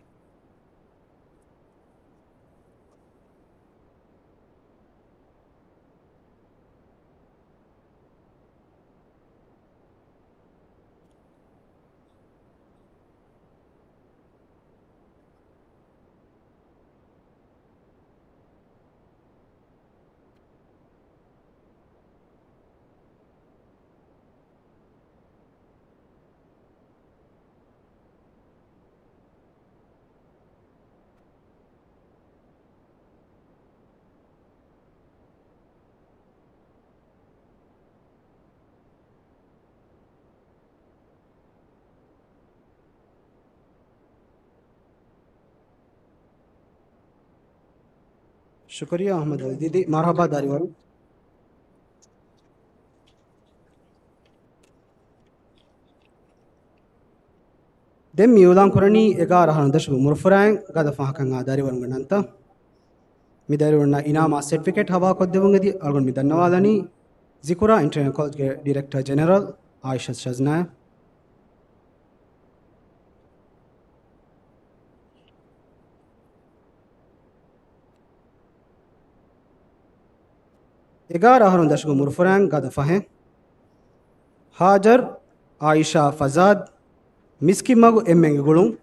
ޝުކުރިއްޔާ އަޙްމަދު ދީދީ، މަރުޙަބާ ދަރިވަރު. ދެން މި އިޢުލާން ކުރަނީ އެގާރަ އަހަރުން ދަށުގެ އުމުރުފުރާއިން ގަދަ ފަހަކަށް އާ ދަރިވަރުންގެ ނަންތައް. މި ދަރިވަރުންނަށް އިނާމާ ސެޓްފިކެޓް ހަވާކޮށްދެވުން އެދި އަޅުގަނޑު މި ދަންނަވާލަނީ ޒިކުރާ އިންޓަރނޭޝަނަލް ކޮލެޖްގެ ޑިރެކްޓަރ ޖެނެރަލް އާއިޝަތު ޝަޒްނާ. އެގާރަ އަހަރުން ދަށުގެ އުމުރުފުރާއިން ގަދަ ފަހެއް. ހާޖަރު އާއިޝާ ފަޒާދް، މިސްކިތްމަގު އެންމެންގެ ގުޅުން.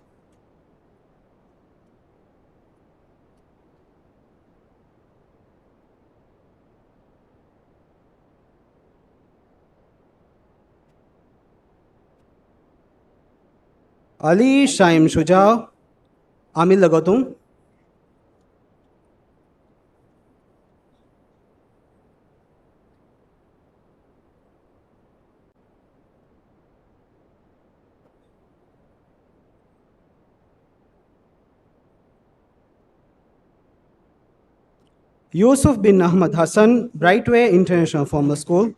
އަލީ ޝައިމް ޝުޖާއު، އަމިއްލަ ގޮތުން. ޔޫސުފް ބިން އަޙްމަދު ޙަސަން، ބްރައިޓްވޭ އިންޓަރނޭޝަނަލް ފޯމުލަ ސްކޫލް.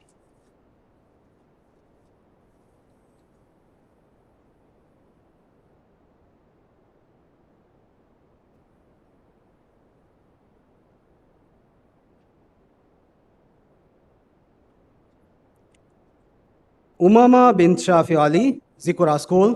އުމާމާ ބިން ޝާފި ޢަލީ، ޒިކުރާ ސްކޫލް.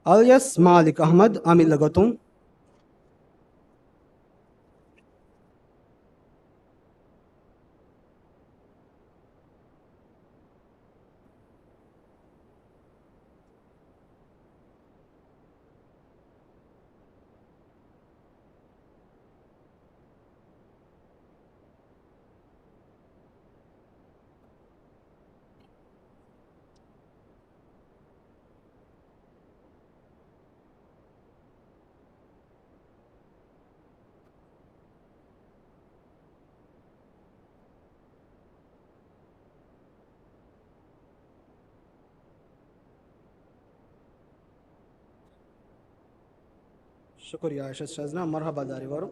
އަލްޔަސް މާލިކް އަޙްމަދު، އަމިއްލަ ގޮތުން. ޝުކުރިއްޔާ އާއިޝަތު ޝަޒްނާ، މަރުޙަބާ ދަރިވަރު.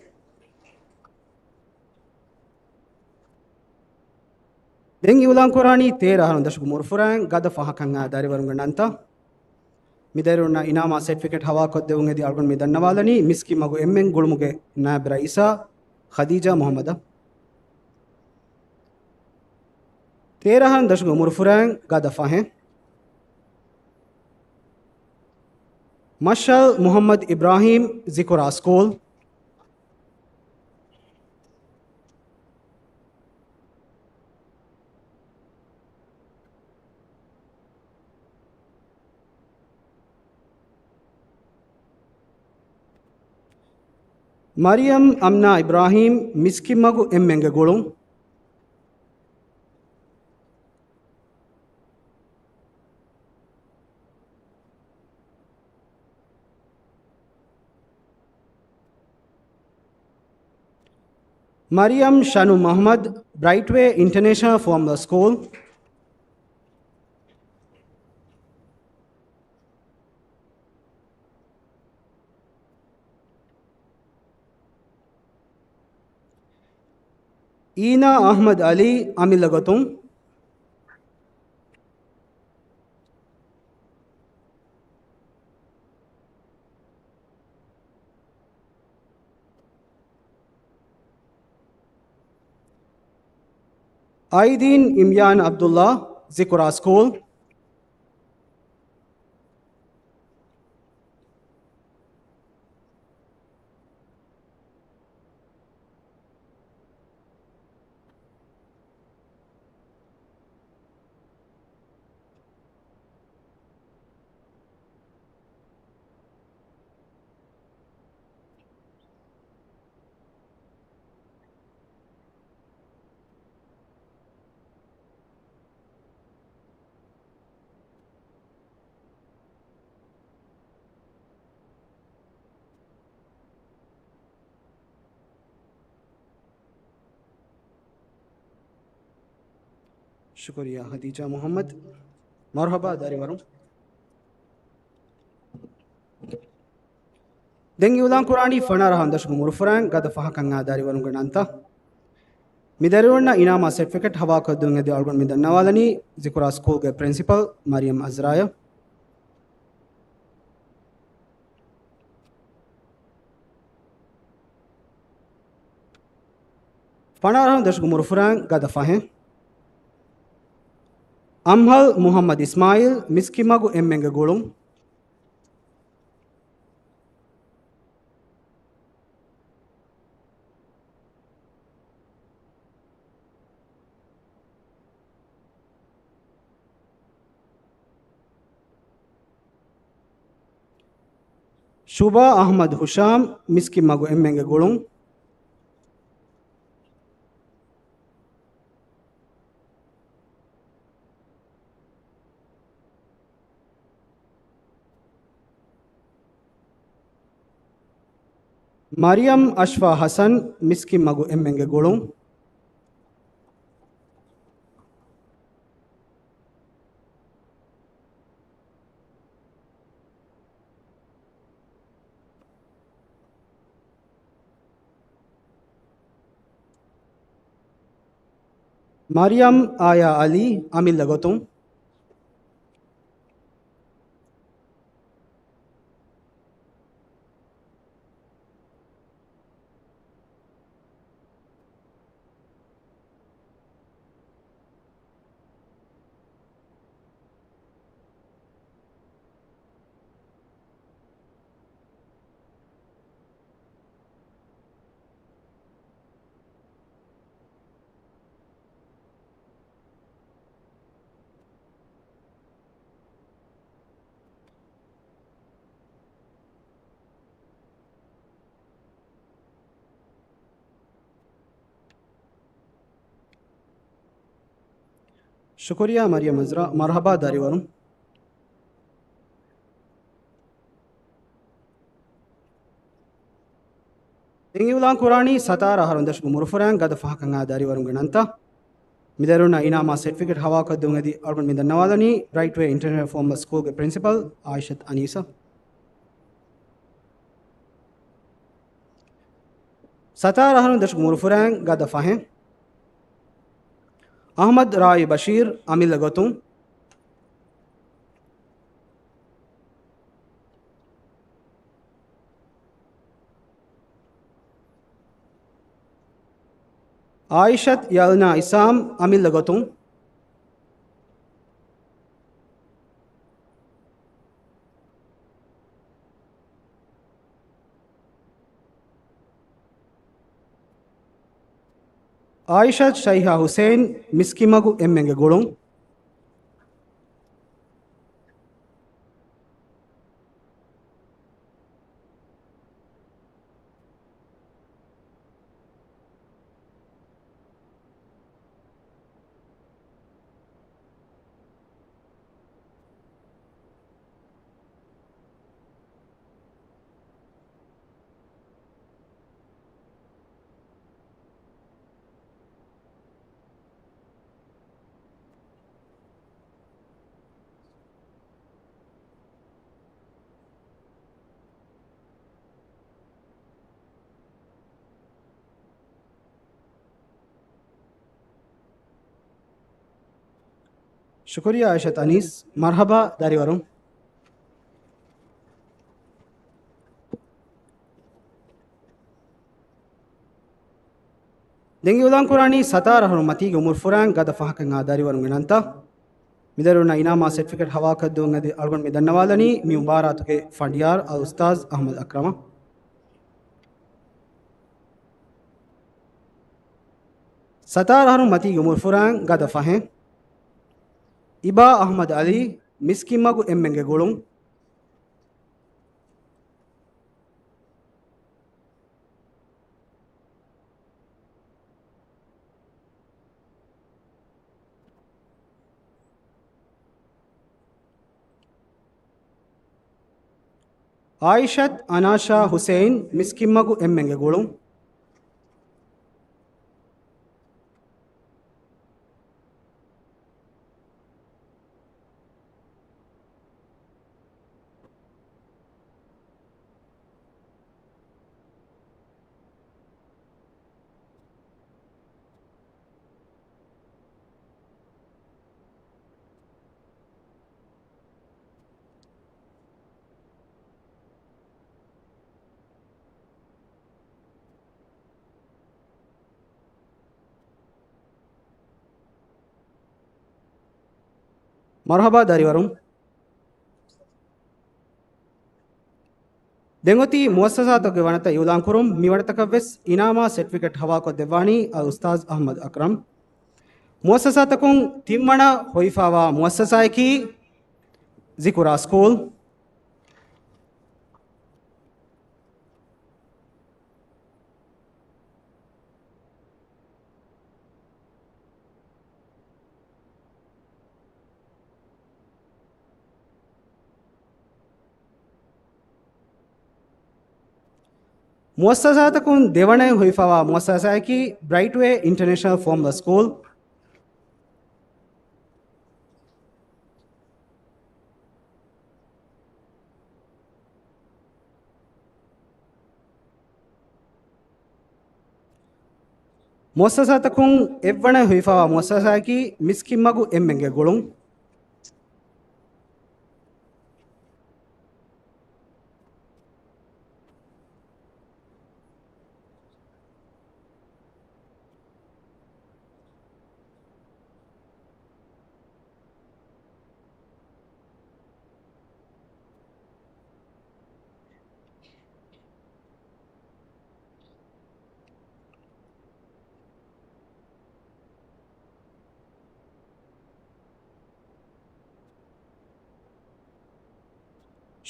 ދެން އިޢުލާން ކުރާނީ ތޭރަ އަހަރުން ދަށުގެ އުމުރުފުރާއިން ގަދަ ފަހަކަށް އާ ދަރިވަރުންގެ ނަންތައް. މި ދަރިވަރުންނަށް އިނާމާ ސެޓްފިކެޓް ހަވާކޮށްދެވުން އެދި އަޅުގަނޑު މި ދަންނަވާލަނީ މިސްކިތްމަގު އެންމެން ގުޅުމުގެ ނާއިބް ރައީސާ ޚަދީޖާ މުޙައްމަދަށް. ތޭރަ އަހަރު ދަށުގެ އުމުރުފުރާން ގަދަ ފަހެއް. މަޝްއަލް މުޙައްމަދު އިބްރާހީމް، ޒިކުރާ ސްކޫލް. މަރިޔަމް އަމްނާ އިބްރާހީމް، މިސްކިތްމަގު އެންމެންގެ ގުޅުން. މަރިޔަމް ޝަނުމް އަޙްމަދު، ބްރައިޓްވޭ އިންޓަރނޭޝަނަލް ފޯމަލް ސްކޫލް. އީނާ އަޙްމަދު ޢަލީ، އަމިއްލަ ގޮތުން. އައިދީން އިމްޔާން ޢަބްދުﷲ، ޒިކުރާ ސްކޫލް. ޝުކުރިއްޔާ ހަދީޖާ މުޙައްމަދު. މަރުޙަބާ ދަރިވަރުން. ދެން އިޢުލާން ކުރާނީ ފަނަރަ އަހަރު ދަށުގެ އުމުރުފުރާން ގަދަ ފަހަކަށް އާ ދަރިވަރުންގެ ނަންތައް. މި ދަރިވަރުންނަށް އިނާމާ ސެޓްފިކެޓް ހަވާލުކޮށްދޭން އެދި އަޅުގަނޑު މި ދަންނަވާލަނީ ޒިކުރާ ސްކޫލްގެ ޕްރިންސިޕަލް މަރިޔަމް އަޒްރާއަށް. ފަނަރަ އަހަރު ދަށުގެ އުމުރުފުރާން ގަދަ ފަހެއް. އަމްހަލް މުޙައްމަދު އިސްމާޢީލް، މިސްކިތްމަގު އެންމެންގެ ގުޅުން. ޝުބާ އަޙްމަދު ހުޝާމް، މިސްކިތްމަގު އެންމެންގެ ގުޅުން. މަރިޔަމް އަޝްފާ ޙަސަން، މިސްކިތްމަގު އެންމެންގެ ގުޅުން. މަރިޔަމް އާޔާ ޢަލީ، އަމިއްލަ ގޮތުން. ޝުކުރިއްޔާ މަރިޔަމް އަޒްރާ، މަރުޙަބާ ދަރިވަރުން. ދެން އިޢުލާން ކުރާނީ ސަތާރަ އަހަރު ދަށުގެ އުމުރުފުރާން ގަދަ ފަހަކަށް އާ ދަރިވަރުންގެ ނަންތައް. މި ދަރިވަރުންނަށް އިނާމާ ސެޓްފިކެޓް ހަވާލުކޮށްދޭން އެދި އަޅުގަނޑު މި ދަންނަވާލަނީ ބްރައިޓްވޭ އިންޓަރނޭޝަނަލް ފޯމަލް ސްކޫލްގެ ޕްރިންސިޕަލް އާއިޝަތު އަނީސާ. ސަތާރަ އަހަރު ދަށުގެ އުމުރުފުރާން ގަދަ ފަހެއް. އަޙްމަދު ރާއީ ބަޝީރު، އަމިއްލަ ގޮތުން. އާއިޝަތު ޔަލްނާ އިސާމް، އަމިއްލަ ގޮތުން. އާއިޝަތު ޝައިހާ ހުސެއިން، މިސްކިތްމަގު އެންމެންގެ ގުޅުން. ޝުކުރިއްޔާ އައިޝަތު އަނީސް. މަރްހަބާ ދަރިވަރުން. ދެން އިއުލާން ކުރާނީ ސަތާރަ އަހަރު މަތީގެ އުމުރު ފުރާން ގަދަ ފަހަކަށް އާ ދަރިވަރުންގެ ނަންތައް. މިދަރިވަރުންނަށް އިނާމާ ސެޓްފިކެޓް ހަވާލުކޮށްދެވުން އެދި އަޅުގަނޑު މި ދަންނަވާލަނީ މި މުބާރާތުގެ ފަނޑިޔާރު އަލްއުސްތާޒް އަޙްމަދު އަކްރަމަށް. ސަތާރަ އަހަރު މަތީގެ އުމުރު ފުރާން ގަދަ ފަހެއް. އިބާ އަޙްމަދު އަލީ، މިސްކިތްމަގު އެންމެންގެ ގުޅުން. އާއިޝަތު އަނާޝާ ހުސެއިން، މިސްކިތްމަގު އެންމެންގެ ގުޅުން. މަރުޙަބާ ދަރިވަރުން. ދެން އޮތީ މުއައްސަސާތަކުގެ ވަނަތައް އިއުލާންކުރުން. މިވަނަތަކަށްވެސް އިނާމާ ސެޓްފިކެޓް ހަވާކޮށްދެއްވާނީ އަލްއުސްތާޒް އަޙްމަދު އަކްރަމް. މުއައްސަސާތަކުން ތިންވަނަ ހޮވިފާވާ މުއައްސަސާއަކީ ޒިކުރާ ސްކޫލް. މުއައްސަސާތަކުން ދެވަނައިން ހޮވިފާވާ މުއައްސަސާއަކީ ބްރައިޓްވޭ އިންޓަރނޭޝަނަލް ފޯމަލަ ސްކޫލް. މުއައްސަސާތަކުން އެއްވަނައިން ހޮވިފާވާ މުއައްސަސާއަކީ މިސްކިތްމަގު އެންމެންގެ ގުޅުން.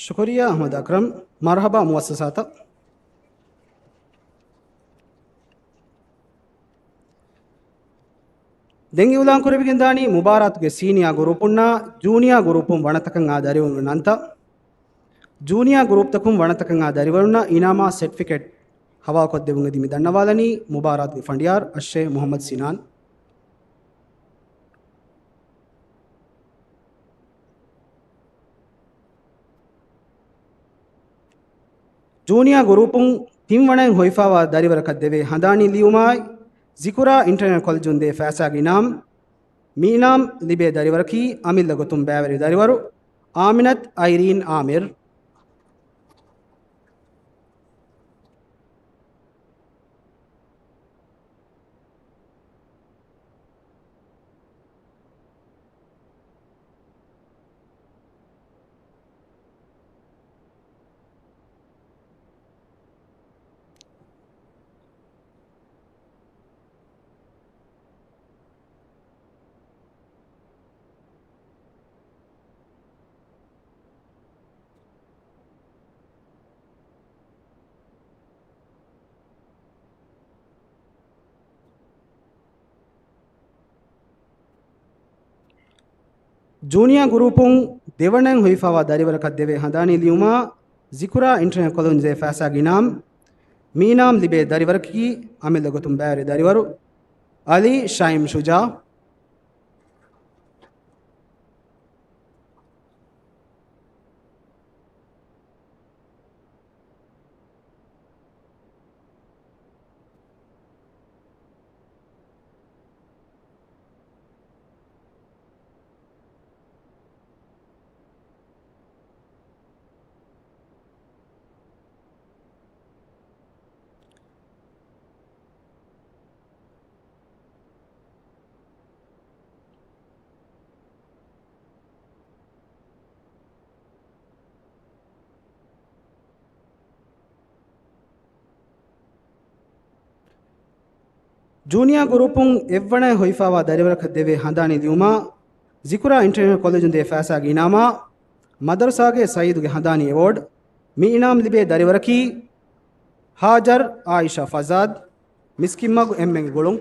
ޝުކުރިއްޔާ އަޙްމަދު އަކްރަމް. މަރުޙަބާ މުއައްސަސާތައް. ދެން އިއުލާން ކުރެވިގެންދާނީ މުބާރާތުގެ ސީނިއާ ގުރޫޕުންނާ ޖޫނިއާ ގުރޫޕުން ވަނަތަކަށް އާ ދަރިވަރުންގެ ނަންތައް. ޖޫނިއާ ގުރޫޕްތަކުން ވަނަތަކަށް އާ ދަރިވަރުންނަށް އިނާމާ ސެޓްފިކެޓް ހަވާލުކޮށްދެވުން އެދި މި ދަންނަވާލަނީ މުބާރާތުގެ ފަނޑިޔާރު އައްޝޭޚް މުޙައްމަދު ސިނާން. ޖޫނިއާ ގުރޫޕުން ތިންވަނައިން ހޮވިފާވާ ދަރިވަރަކަށް ދެވޭ ހަނދާނީ ލިޔުމާއި، ޒިކުރާ އިންޓަރނޭޝަނަލް ކޮލެޖުން ދޭ ފައިސާގެ އިނާމް. މި އިނާމް ލިބޭ ދަރިވަރަކީ އަމިއްލަ ގޮތުން ބައިވެރި ދަރިވަރު އާމިނަތު އައިރީން އާމިރު. ޖޫނިއާ ގުރޫޕުން ދެވަނައިން ހޮވިފައިވާ ދަރިވަރަކަށް ދެވޭ ހަނދާނީ ލިޔުމާ، ޒިކުރާ އިންޓަރނެޝަނަލް ކޮލެޖުން ދޭ ފައިސާގެ އިނާމް، މި އިނާމް ލިބޭ ދަރިވަރަކީ އަމިއްލަ ގޮތުން ބައިވެރި ދަރިވަރު އަލީ ޝައިމް ޝުޖާ. ޖޫނިއާ ގުރޫޕުން އެއްވަނައިން ހޮވިފައިވާ ދަރިވަރަކަށް ދެވޭ ހަނދާނީ ލިޔުމާ، ޒިކުރާ އިންޓަރނެޝަނަލް ކޮލެޖުން ދޭ ފައިސާގެ އިނާމާ، މަދަރުސާގެ ސައީދުގެ ހަނދާނީ އެވޯޑް، މި އިނާމް ލިބޭ ދަރިވަރަކީ ހާޖަރް އާއިޝާ ފަޒާދް، މިސްކިތްމަގު އެންމެންގެ ގުޅުން.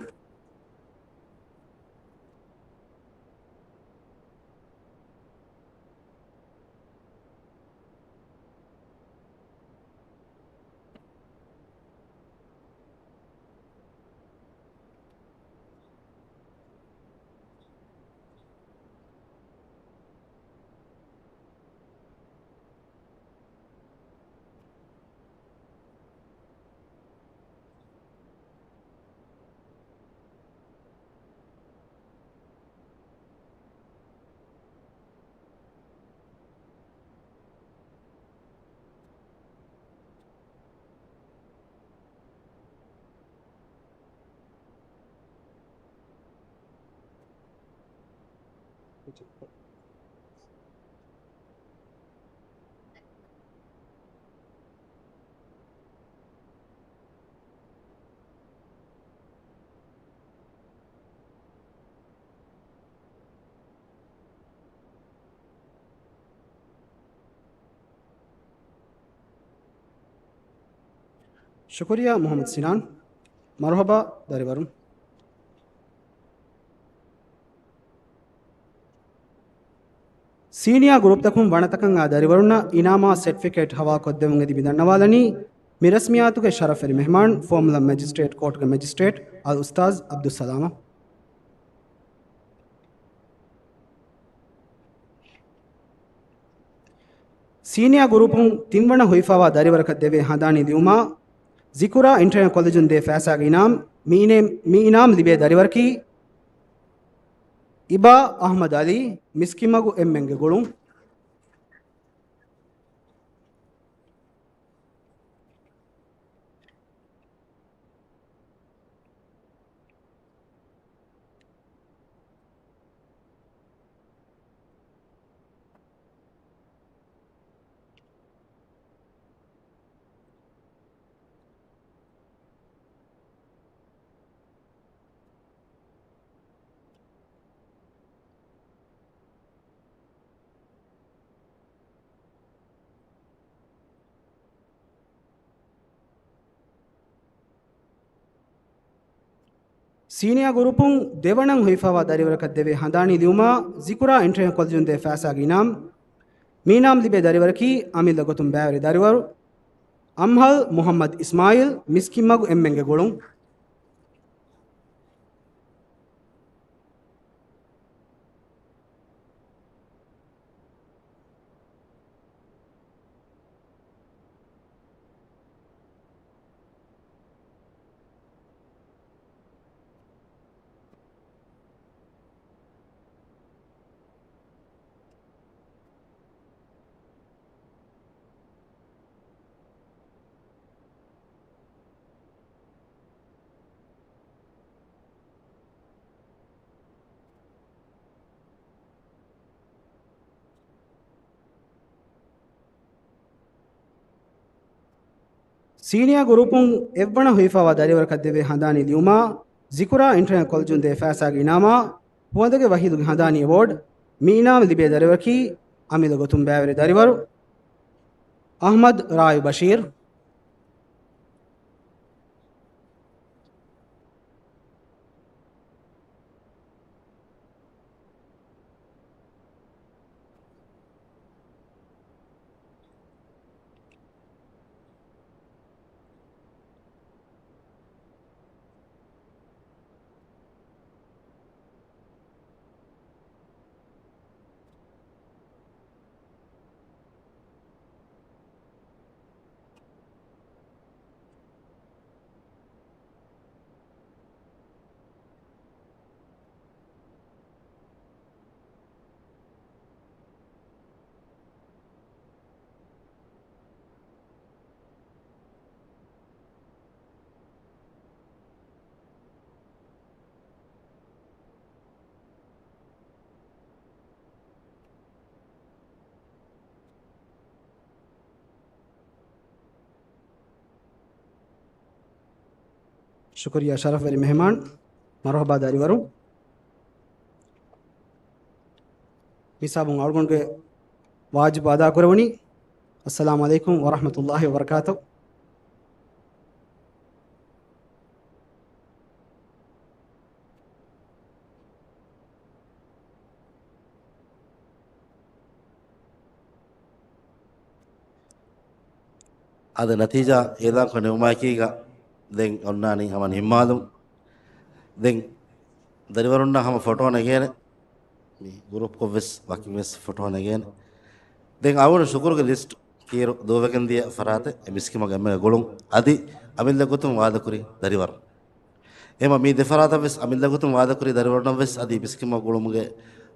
ޝުކުރިއްޔާ މުޙައްމަދު ސިނާން. މަރުޙަބާ ދަރިވަރުން. ސީނިއާ ގުރޫޕްތަކުން ވަނަތަކަށް އާ ދަރިވަރުންނަށް އިނާމާ ސެޓްފިކެޓް ހަވާލުކޮށްދެއްވުން އެދި މި ދަންނަވާލަނީ، މި ރަސްމިއްޔާތުގެ ޝަރަފްވެރި މެހްމާން، ފޯމުލަ މެޖިސްޓްރޭޓް ކޯޓުގެ މެޖިސްޓްރޭޓް އަލް އުސްތާޛް އަބްދުއްސަލާމް. ސީނިއާ ގުރޫޕުން ތިންވަނަ ހޮވިފައިވާ ދަރިވަރަކަށް ދެވޭ ހަނދާނީ ލިޔުމާ، ޒިކުރާ އިންޓަރނެޝަނަލް ކޮލެޖުން ދޭ ފައިސާގެ އިނާމް، މި އިނޭ-، މި އިނާމް ލިބޭ ދަރިވަރަކީ އިބާ އަޙްމަދު އަލީ، މިސްކިތްމަގު އެންމެންގެ ގުޅުން. ސީނިއާ ގުރޫޕުން ދެވަނައިން ހޮވިފައިވާ ދަރިވަރަކަށް ދެވޭ ހަނދާނީ ލިޔުމާ، ޒިކުރާ އިންޓަރނެޝަނަލް ކޮލެޖުން ދޭ ފައިސާގެ އިނާމް، މި އިނާމް ލިބޭ ދަރިވަރަކީ އަމިއްލަ ގޮތުން ބައިވެރި ދަރިވަރު އަމްހަލް މުޙައްމަދު އިސްމާއީލް، މިސްކިތްމަގު އެންމެންގެ ގުޅުން. ސީނިއާ ގުރޫޕުން އެއްވަނަ ހޮވިފައިވާ ދަރިވަރަކަށް ދެވޭ ހަނދާނީ ލިޔުމާ، ޒިކުރާ އިންޓަރނެޝަނަލް ކޮލެޖުން ދޭ ފައިސާގެ އިނާމާ، ފުވައްދުގެ ވަހީދުގެ ހަނދާނީ އެވޯޑް، މި އިނާމް ލިބޭ ދަރިވަރަކީ އަމިއްލަ ގޮތުން ބައިވެރި ދަރިވަރު އަޙްމަދު ރާއި ބަޝީރް. ޝުކުރިއްޔާ ޝަރަފްވެރި މެހެމާން. މަރުޙަބާ ދަރިވަރުން. މިސާބުން އަޅުގަނޑުގެ ވާޖިބު އަދާކުރެވުނީ. އައްސަލާމު ޢަލައިކުމް ވަރަޙްމަތުﷲި ވަބަރަކާތު. އަދި ނަތީޖާ އިޢުލާންކޮށް ނިމުމާއެކީގަ ދެން އޮންނާނީ ހަމަ ނިންމާލުން. ދެން ދަރިވަރުންނަށް ހަމަ ފޮޓޯ ނެގޭނެ. މި ގުރޫޕްކޮށްވެސް ވަކިންވެސް ފޮޓޯ ނެގޭނެ. ދެން އަޅުގަނޑު ޝުކުރުގެ ލިސްޓް ކިއިރު ދޫވެގެން ދިޔަ ފަރާތެއް އެ މިސްކިތްމަގު އެންމެ ގުޅުން. އަދި އަމިއްލަ ގޮތުން ވާދަކުރި ދަރިވަރުން. އެހެންވީމަ މި ދެ ފަރާތަށް ވެސް އަމިއްލަ ގޮތުން ވާދަކުރި ދަރިވަރުންނަށް ވެސް އަދި މިސްކިތްމަގު ގުޅުމުގެ،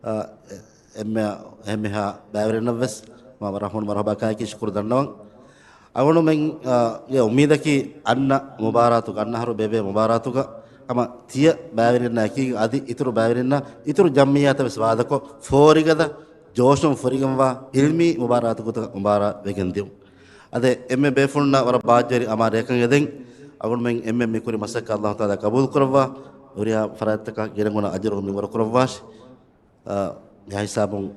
އާ، އެ-، އެންމެ-، އެންމެހާ ބައިވެރިންނަށް ވެސް މާ ރަޙްމަތު މަރުޙަބާ ކާއެކީ ޝުކުރު ދަންނަވަން. އަޅުގަނޑުމެން، އާ، ގެ އުއްމީދަކީ އަންނަ މުބާރާތުގަ އަންނަ އަހަރު ބޭބޭ މުބާރާތުގަ ހަމަ ތިޔަ ބައިވެރިންނާ އެކީގަ އަދި އިތުރު ބައިވެރިންނާ އިތުރު ޖަމްޢިއްޔާތަށް ވެސް ވާދަކޮށް ފޯރިގަދަ ޖޯޝުން ފުރިގެންވާ ޢިލްމީ މުބާރާތު ގޮތަށް މުބާރާ ވެގެން ދިއުން. އަދި އެންމެ ބޭފުޅުންނަށް ވަރަށް ބާއްޖަވެރި އަމާރައެއްކަން އެދެން އަޅުގަނޑުމެން އެންމެ މި ކުރި މަސައްކަތް ﷲ ތަޢާލާ ޤަބޫލު ކުރައްވާ، ހުރިހާ ފަރާތްތަކަށް ގިނަގުނަ އަޖުރު މިންވަރު ކުރައްވާށި. އާ، މިހާ ހިސާބުން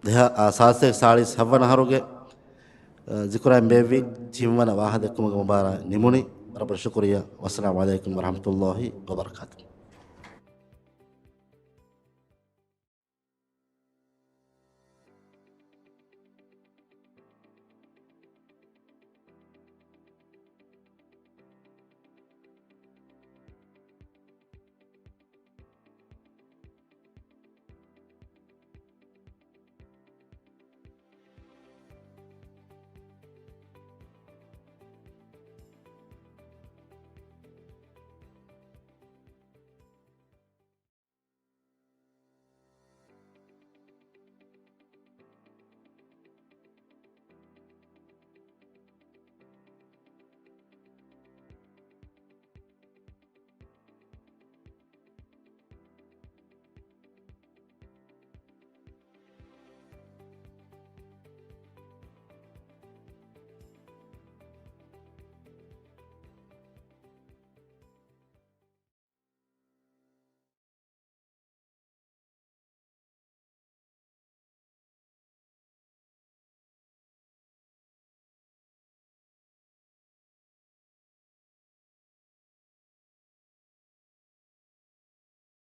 ދެހާ-، އާ، ސާދަ ސާޅީސް ހައްވަނަ އަހަރުގެ، އާ، ޒިކުރާއިން ބޭއްވި ތިންވަނަ ވާހަ ދެއްކުމުގެ މުބާރާތް ނިމުނީ. ވަރަށް ބޮޑަށް ޝުކުރިއްޔާ. ވައްސަލާމު ޢަލައިކުމް ވަރަޙްމަތުﷲި ވަބަރަކާތުހު.